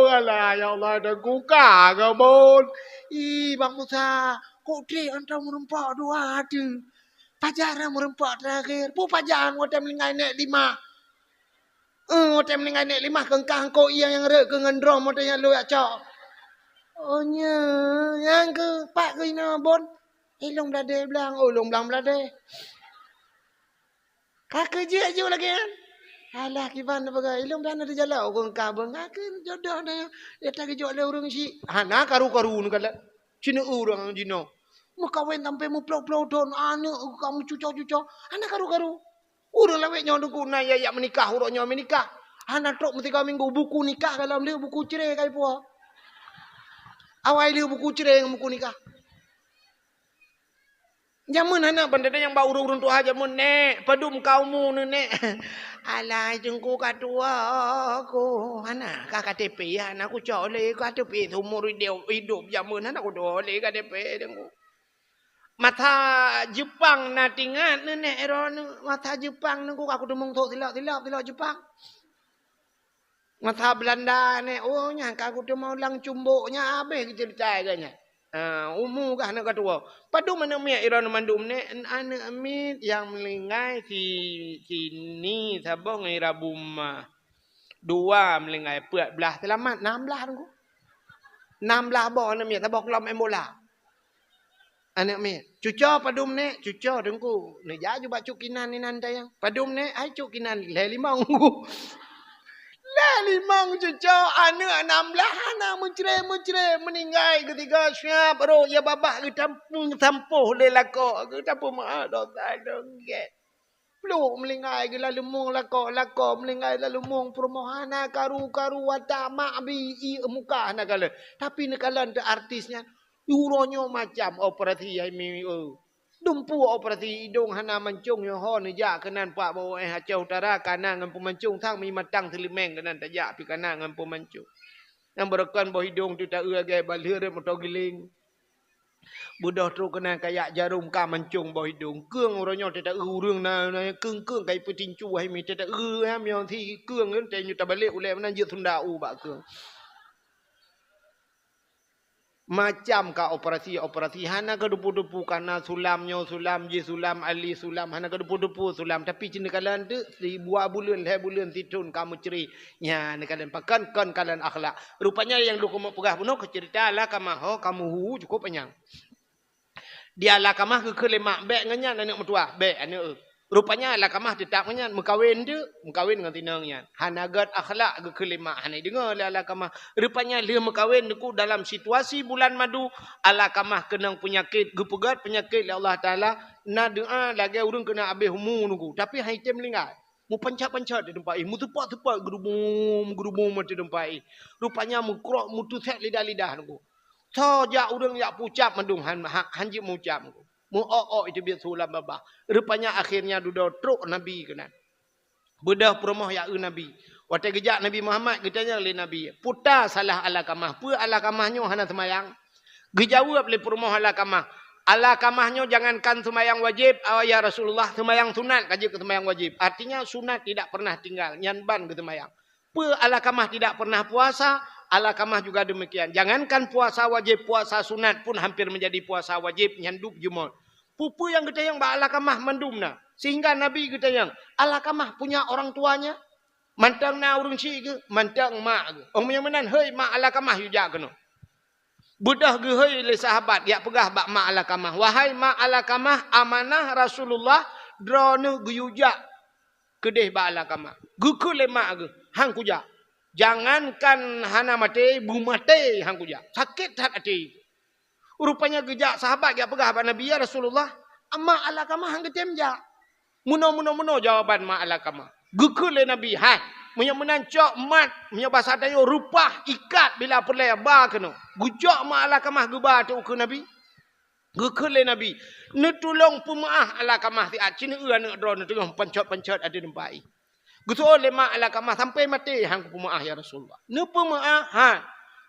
Alah, ya Allah, ada kuka gabon. Ih, Bang Musa, kok trek antara meureumpok dua tu? Pajan meureumpok terakhir. Pu pajan watèe meuninggai nèk lima. Eh, watèe meuninggai nèk lima keungkah engko iya nyang rhot keu ngon drom watèe nyang lôn jak cok. Oh, nyoe, nyang keu pat keu inoe bon. Ilong bladé blang, oh, ilong blang bladé. Ka keu jeuet ju lagèe nyan. Alah, kiban na peugah, ilong blang na teujalok, ureueng ka beungah keu jodoh na. Dia tak geujok lé ureueng syik. Hana karu-karu neukalon. Cina ureueng jinoe. Meukawen sampai meuplôh-plôh thon, aneuk ka meucuco-cuco. Hana karu-karu. Ureueng lawét nyoe Teungku na ya, ya meunikah, uroe nyoe meunikah. Hana trok meusigoe minggu, buku nikah ka lom lé, buku cerai ka ipuwoe. Awai lé buku cerai ngon buku nikah. Jameun hana, ban teudeungoe bak ureueng-ureueng tuha jameun, "Nèk, padum ka umu neuh, Nèk?" "Alah, Teungku, ka tuwo ku." "Hana ka K T P, hana kucok lé K T P, seumur idop, idop jameun hana kucok lé K T P, Teungku." Masa Jepang na tingat neuh, Nèk, droeneuh. Masa Jepang neuh, Teungku, ka kuteumèe sôk silop-silop, silop Jepang. Masa Beulanda nèh, oh, nyan ka kuteumèe lam cumbok, nyan habéh geuceurita lagèe nyan. Ah, umu gah aneuk ka tuwo. Padum aneuk miet droeneuh mandum nèh, aneuk miet nyang meuninggai si, si Ni saboh ngon i Rabu Mah. Dua meuninggai, peuet blah seulamat, nam blah Teungku. Nam blah boh aneuk miet, saboh klub main bola. Aneuk miet, "Cuco padum, Nèk?" "Cuco, Teungku." Neujak ju bak Cuk Kinan inan tayang. "Padum, Nèk?" "Ai Cuk Kinan, lhèe limong." Lhèe limong cuco, aneuk nam blah hana meucré-meucré, meuninggai geusigoe siab rhot, ya babah geutam-, geutampoh lé lakoe, geutampoh meu'ah dosa dong gèt. Plôk meuninggai geulaleumeung lakoe, lakoe meuninggai laleumeung, peurumoh hana karu-karu, watak mak bi ié muka hana kalon. Tapi neukalon teuh artis nyan, uroe nyoe macam operasi hai mi, eu. Dumpeue operasi idong hana mancong nyoe ho neujak keunan pak bak U S Aceh Utara kana ngon peumancong sang mi matang seuleumeng keunan tajak pi kana ngon peumancong. Nyang beureukan boh idong teuh taeu lagèe balheueh rot moto giléng. Beudôh trok keunan kayak jarôm ka mancong boh idong. Keueng uroe nyoe teuh taeu ureueng na, na keueng-keueng ka ipeutincu hai mi teuh taeu, ha, miyueb si keueng nyan teuh nyoe tabalek ulèe meunan jeuet sunda u bak keueng. Macam ka operasi-operasi, hana ka dupu-dupu, kana sulam nyoe sulam, jih sulam, ali sulam, hana ka dupu-dupu sulam. Tapi cit neukalon teuh, sibuah buleuen, lhèe buleuen, sithon ka meucré. Nyan neukalon pakon, kon kalon akhlak. Rupanya nyang lôn keumeung peugah bunoe keu ceurita Alkamah ho ka meuhu cukôp panyang. Di Alkamah geukheun lé mak, "Bèk ngon nyan aneuk meutuwah, bèk aneuk eu." Rupanya Alkamah teutap ngon nyan, meukawen teuk, meukawen ngon sinong nyan. Hana gèt akhlak geukheun lé mak, hana ideungoe lé Alkamah. Rupanya lheueh meukawen Teungku dalam situasi bulan madu, Alkamah keunong peunyakét, geupeugèt peunyakét lé Allah Taala, na doa lagèe ureueng keuneuk abéh umu Teungku, tapi han item meuninggai. Meupancet-pancet di teumpat jih, meuseupôt-seupôt geurubum-geurubum di teumpat jih. Rupanya meukrok, meuteusèk lidah-lidah Teungku. Soe jak ureueng jak peucab mandum han, han, han jeuet meucab. Meu-ok-ok iteubiet su lam babah. Rupanya akhirnya dudoe trok Nabi keunan. Beudôh peurumoh jak eu Nabi. Watèe geujak Nabi Muhammad geutanyong lé Nabi, "Peue salah Alkamah? Peue Alkamah nyoe hana seumayang?" Geujaweueb lé peurumoh Alkamah, "Alkamah nyoe jangankan seumayang wajéb, ya Rasulullah, seumayang sunat ka jeuet keu seumayang wajéb." Artinya sunat tidak pernah tinggal, nyan ban geuseumayang. Peue Alkamah tidak pernah puasa? Alkamah juga demikian. Jangankan puasa wajéb, puasa sunat pun hampir menjadi puasa wajéb, nyan dub jeumot. Peue-peue nyang geutanyong bak Alkamah mandum na. Sehingga Nabi geutanyong, "Alkamah punya orang tuanya?" Mantong na ureueng syik geuh, mantong mak geuh. Oh, meunyoe meunan, "Hei mak Alkamah, yue jak keunoe." Beudôh geuhôi lé sahabat, jak peugah bak mak Alkamah, "Wahai mak Alkamah, amanah Rasulullah, droeneuh geuyue jak keudeh bak Alkamah." Geukheun lé mak geuh, "Han kujak. Jangankan hana maté, beumaté han kujak." Sakét that até. Rupanya geujak sahabat jak peugah bak Nabi, "Ya Rasulullah, mak Alkamah han geutem jak." Meunoe, meunoe, meunoe jawaban mak Alkamah. Geukheun lé Nabi, "Hai, meunyoe meunan cok mat, meunyoe basa tanyoe reupah, ikat bila peureulèe ba keunoe." Geucok mak Alkamah geuba ateueh ukeue Nabi. Geukheun lé Nabi, "Neutulông peumeu'ah Alkamah siat, ci neu-eu aneuk droeneuh teungoh pancot-pancot ateueh teumpat jih." Geuseuôt lé mak Alkamah, "Sampai maté han kupeumeu'ah, ya Rasulullah." "Neupeumeu'ah?" "Han."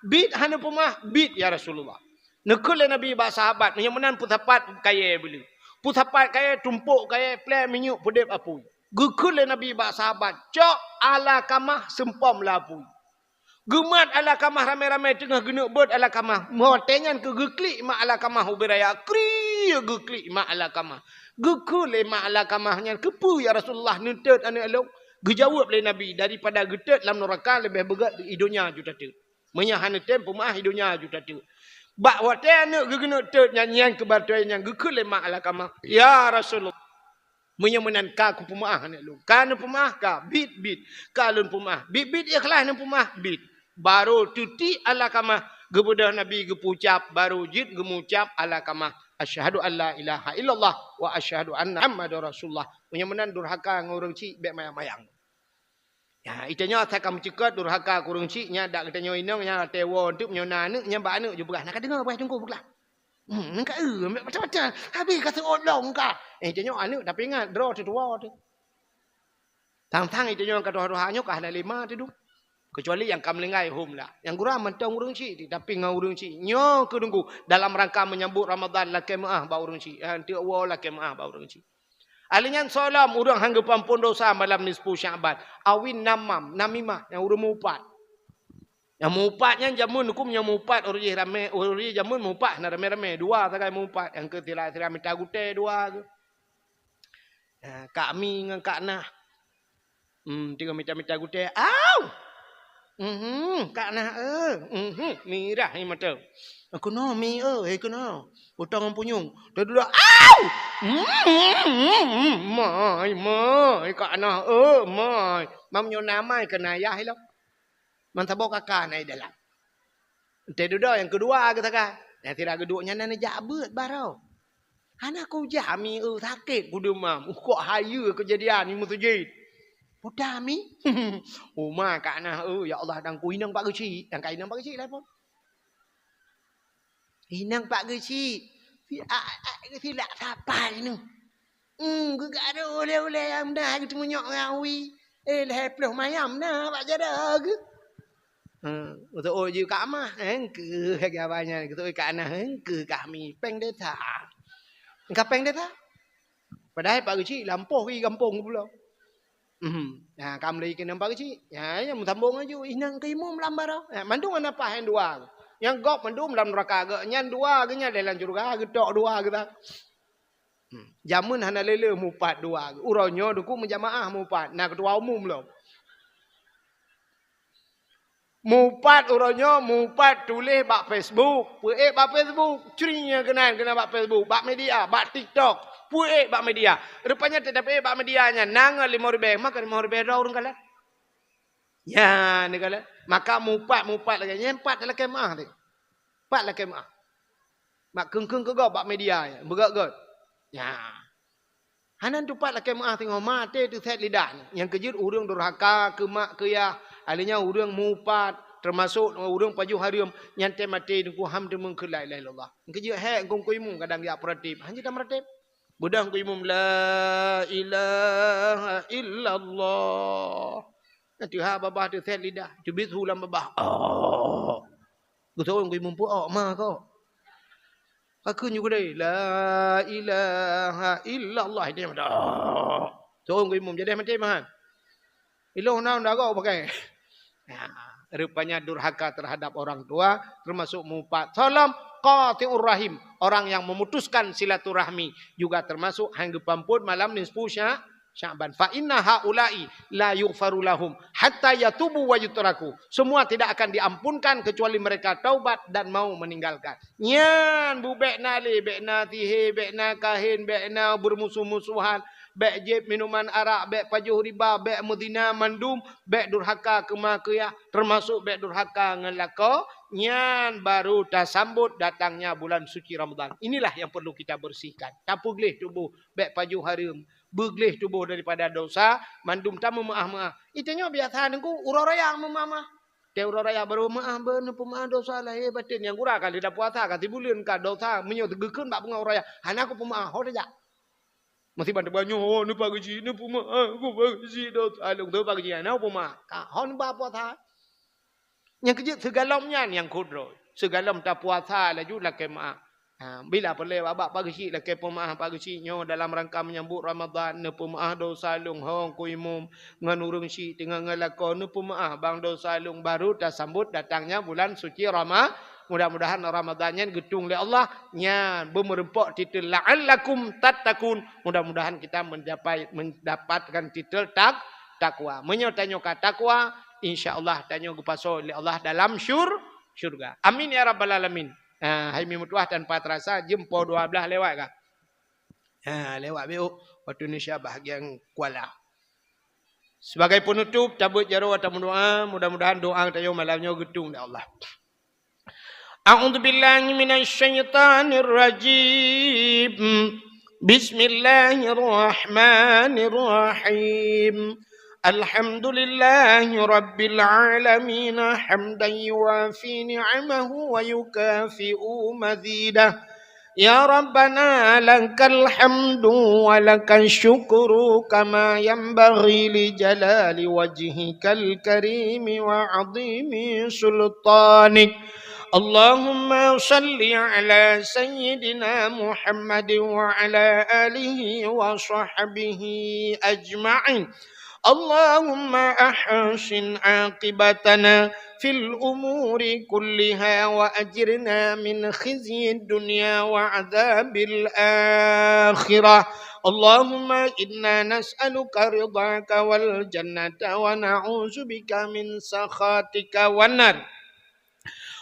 "Biet han neupeumeu'ah?" "Biet, ya Rasulullah." Neukheun lé Nabi bak sahabat, "Meunyoe meunan peusapat kayèe beuleu. Peusapat kayèe, tumpôk kayèe, plèe minyeuk, peudép apui." Geukheun lé Nabi bak sahabat, "Cok Alkamah seumpom lam apui." Geumat Alkamah ramé-ramé teungoh geuneuk beuet Alkamah. Watèe nyan keuh geuklik mak Alkamah ubé raya. Kriek geuklik mak Alkamah. Geukheun lé mak Alkamah nyan, "Keupeue ya Rasulullah neutot aneuk lôn?" Geujaweueb lé Nabi, "Daripada geutot lam nuraka leubeh beugèt di donya ju tatot." Meunyoe hana tem peumeu'ah i donya aju tateuk. Bak watée aneuëk geukeuneuk teuk nyan, nyan keubatée nyan geukheun lé mak Alqamah, "Ya Rasulullah, meunyoe meunan ka kupeumeu'ah aneuëk lôn." Ka neupeumeu'ah ka, bit-bit. Ka lôn peumeu'ah. Bit-bit ikhlas neupeumeu'ah, bit. Barô teutiek Alqamah geubeudôh Nabi geupeucab, barô jeuet geumucab Alqamah, "Asyhadu an la ilaha illallah wa asyhadu anna Muhammadar Rasulullah." Meunyoe meunan durhaka ngon ureuëng chik, bék mayang-mayang. Ya, itanyoe asai ka meucukot durhaka keu ureuëng chik, nyan dak geutanyoe inong nyan watée woe teuk meunyoe na aneuëk nyan bak aneuëk ju peugah, "Na ka deungoe peugah teungku peugah." Hmm, nyan ka, eh, macam-macam. Habis ka seuôt lom ka. Eh, itanyoe aneuëk tapi ingat droe teuh tuwoe teuh. Tang-tang itanyoe ka tuha-tuha nyoe ka hana lé ma teuh dum. Kecuali nyang ka meulinggai hom lah. Nyang gura mantong ureuëng chik, tapi ngon ureuëng chik. Nyoe keuh teungku dalam rangka menyambut Ramadan lakée meu'ah bak ureuëng chik. Eh, teuk woe lakée meu'ah bak ureuëng chik. Ahli nyan soe lom ureuëng hana geupeuampon dosa malam nisfu Sya'ban. Awin namam, namimah, nyang ureuëng mupat. Nyang mupat nyan jameun huköm nyang mupat ureuëng jih ramé, ureuëng jih jameun mupat hana ramé-ramé, dua sagai mupat, nyang keu sira-sira mita gutée dua geuh. Ha, Kak Mi ngon Kak Nah. Hmm, tiga mita-mita gutée. Au! Mhm, Kak Nah, eh. Mhm, mirah ni mata. Keunoe Mi, eh, keunoe. Utang ngon punyueng. Teududak. Au! Mhm, mai, mai, Kak Nah, eh, mai. Mam nyoe na mai keu ayah ilong. Man saboh kaka na i dalam. Teududoe nyang keudua geuh sagai. Nyang sira geuduek nyan na neujak beuet baroe. Hana kujak Mi, eh, sakét kudumam. Uh, kok hayeue keujadian ni meuseujid. Peue Mi? Uma Kak Nah, eh, ya Allah, dan ku inong Pak Geuchik. Dan ka inong Pak Geuchik lah pun. Inong Pak Geuchik. Si, a, a, silak sapai ni. Hmm, geugarô ulée-ulée nyang meunan geuteumunyok ngon wie. Eh, lhée ploh mayam na bak jaroe geuh. Hmm, geusoe jih Kak Mah, eh, keu lagée abah nyan, geusoe Kak Nah, eh, keu kami péng desa. Ka péng desa? Padahai Pak Geuchik lampôh i gampông geupulo. Mhm. Nah, ka meulai keunan Pak Geuchik. Ya, ya, meusambông laju. Inong keu imum lam baroe. Ya, mandum hana paih nyang dua. Nyang gob mandum lam nuraka geuh. Nyan dua geuh nyan lé lam syeuruga, geutok dua geuh. Hmm. Jameun hana lé-lé mupat dua. Uroe nyoe teungku meujamaah mupat, na keutua umum lom. Mupat uroe nyoe, mupat tuléh bak Facebook, peuék bak Facebook, cri nyang keunan keunan bak Facebook, bak media, bak TikTok, peuék bak media. Rupanya teutab ék bak media nyan na ngon limong ribée, maka limong ribée droe ureuëng kalon. Ya, ni kalon. Maka mupat, mupat lagée nyan, pat lakée meu'ah teuh. Pat lakée meu'ah. Mak keung-keung keu gob bak media nyan, beugét-gét. Ya. Hana tupat lakée meu'ah singoh maté teusét lidah nyan. Nyang keujeuet ureuëng durhaka keu mak keu yah, ahli nyan ureuëng mupat, teumasok ureuëng pajoh hareuem, nyan tém maté teungku han teumeung kheun la ilaha illallah. Nyang keujeuet hék kungkui mu kadang jak peuratéb, han jeuet tameuratéb. Beudang kungkui mu la ilaha illallah. Nyan teuha babah teusét lidah, teubiet su lam babah. Oh. Geusoe kungkui mu peuok ma kok. Ka kheun ju keudeh, "La ilaha illallah." Itu yang betul. Soe kungkui mu jadi maté mahan. Ilong na dago pakai. Nah, rupanya durhaka terhadap orang tua termasuk mupat. Salam qati'ur rahim, orang yang memutuskan silaturahmi juga termasuk hang geupampun malam nisfu sya-, Sya'ban. "Fa inna haula'i la yughfaru lahum hatta yatubu wa yutraku." Semua tidak akan diampunkan kecuali mereka taubat dan mau meninggalkan. Nyan bu bék na lé, bék na sihé, bék na kahén, bék na beurmusoh-musohan, bék jieb minuman arak, bék pajoh riba, bék meuzina mandum, bék durhaka keu ma keu yah, teumasok bék durhaka ngon lakoe, nyan baru tasambot datangnya bulan suci Ramadan. Inilah yang perlu kita bersihkan. Tapeugleh tuboh, bék pajoh hareuem, beugleh tuboh daripada dosa, mandum tameumeu'ah-meu'ah. Itanyoe biasa teungku uroe raya meumeu'ah-meu'ah. Teuh uroe raya baru meu'ah, beu neupeumeu'ah dosa lahé batén. Nyang gura ka lheueh tapuasa, ka sibuleuen ka dosa, meunyoe geukheun bak beungoh uroe raya, hana kupeumeu'ah, ho tajak. Meusiban teubanyoe, "Oh, neupak geuchik, neupeumeu'ah, kupak geuchik dosa lôn." Teupak geuchik, hana peumeu'ah. Ka ho neuba puasa. Nyang keujeuet sigohlom nyan nyang kudroe. Sigohlom tapuasa laju lakée meu'ah. Ha, bila peureulée bak pak geuchik lakée peumeu'ah pak geuchik nyoe dalam rangka menyambut Ramadan, neupeumeu'ah dosa lôn hong ku imum ngon ureuëng chik teungoh ngon lakoe neupeumeu'ah bang dosa lôn baru tasambot datangnya bulan suci Rama-, mudah-mudahan Ramadan nyan geutung lé Allah nyan beumeurumpok titel la'allakum tattaqun. Mudah-mudahan kita mendapat, mendapatkan titel tak-, takwa. Meunyoe tanyoe ka takwa, Insya Allah tanyoe geupasoe lé Allah dalam syur-, syurga. Amin ya rabbal alamin. Ha, hai mi meutuah tanpa terasa jeuem poh dua belas lewat ka. Ha, lewat bacut waktu Indonesia bahagian Kuala. Sebagai penutup, tabeuet jaroe tameudoa, mudah-mudahan doa tanyoe malam nyoe geutueng lé Allah. أعوذ بالله من الشيطان الرجيم. بسم الله الرحمن الرحيم. الحمد لله رب العالمين، حمدا يوافي نعمه ويكافئ مزيده. يا ربنا لك الحمد ولك الشكر كما ينبغي لجلال وجهك الكريم وعظيم سلطانك. اللهم صل على سيدنا محمد وعلى آله وصحبه أجمعين. اللهم أحسن عاقبتنا في الأمور كلها وأجرنا من خزي الدنيا وعذاب الآخرة. اللهم إنا نسألك رضاك والجنة ونعوذ بك من سخطك والنار.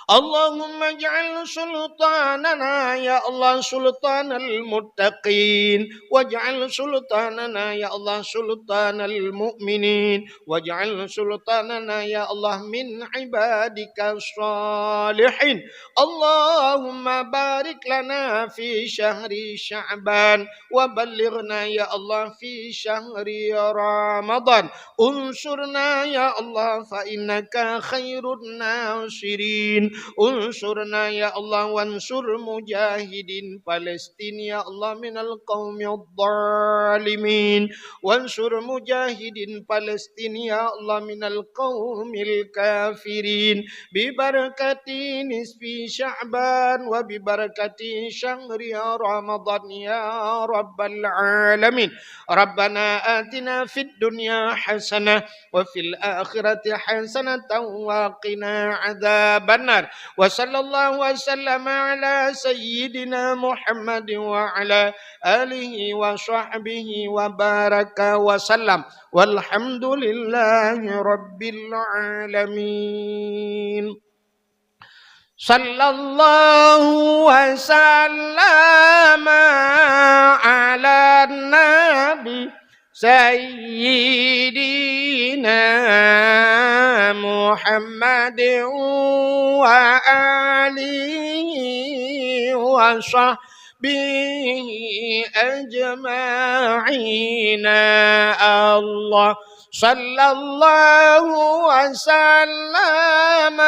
اللهم اجعل سلطاننا يا الله سلطان المتقين، واجعل سلطاننا يا الله سلطان المؤمنين، واجعل سلطاننا يا الله من عبادك الصالحين. اللهم بارك لنا في شهر شعبان، وبلغنا يا الله في شهر رمضان. انصرنا يا الله فإنك خير الناصرين. انصرنا يا الله وانصر مجاهدين فلسطين يا الله من القوم الظالمين. وانصر مجاهدين فلسطين يا الله من القوم الكافرين. ببركة نصف شعبان وببركة شهر رمضان يا رب العالمين. ربنا آتنا في الدنيا حسنة وفي الآخرة حسنة وقنا عذاب النار. وصلى الله وسلم على سيدنا محمد وعلى آله وصحبه وبارك وسلم. والحمد لله رب العالمين. صلى الله وسلم على النبي سيدنا محمد وآله وصحبه أجمعين. الله صلى الله وسلم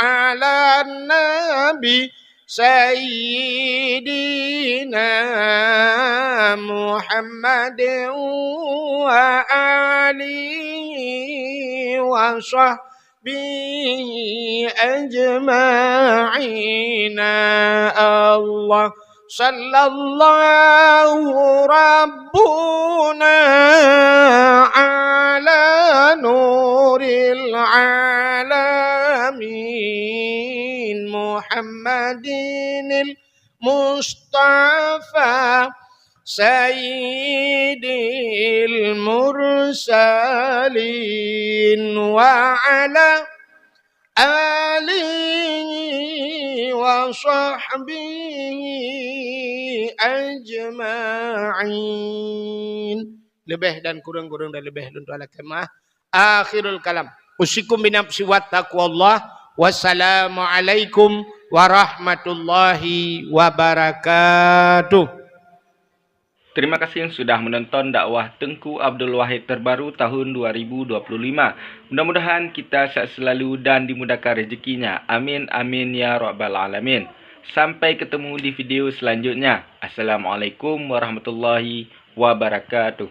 على النبي سيدنا محمد وآله وصحبه أجمعين. الله صلى الله ربنا على نور العالمين محمد المصطفى سيد المرسلين وعلى آله وصحبه أجمعين. Leubeh dan kureueng-kureueng dan leubeh lôn tuan lakée meu'ah. Akhirul kalam. Usikum binafsi wa taqwallah. Wassalamualaikum warahmatullahi wabarakatuh. Terima kasih sudah menonton dakwah Teungku Abdul Wahid terbaru tahun dua ribu dua puluh lima. Mudah-mudahan kita sehat selalu dan dimudahkan rezekinya. Amin, amin, ya rabbal alamin. Sampai ketemu di video selanjutnya. Assalamualaikum warahmatullahi wabarakatuh.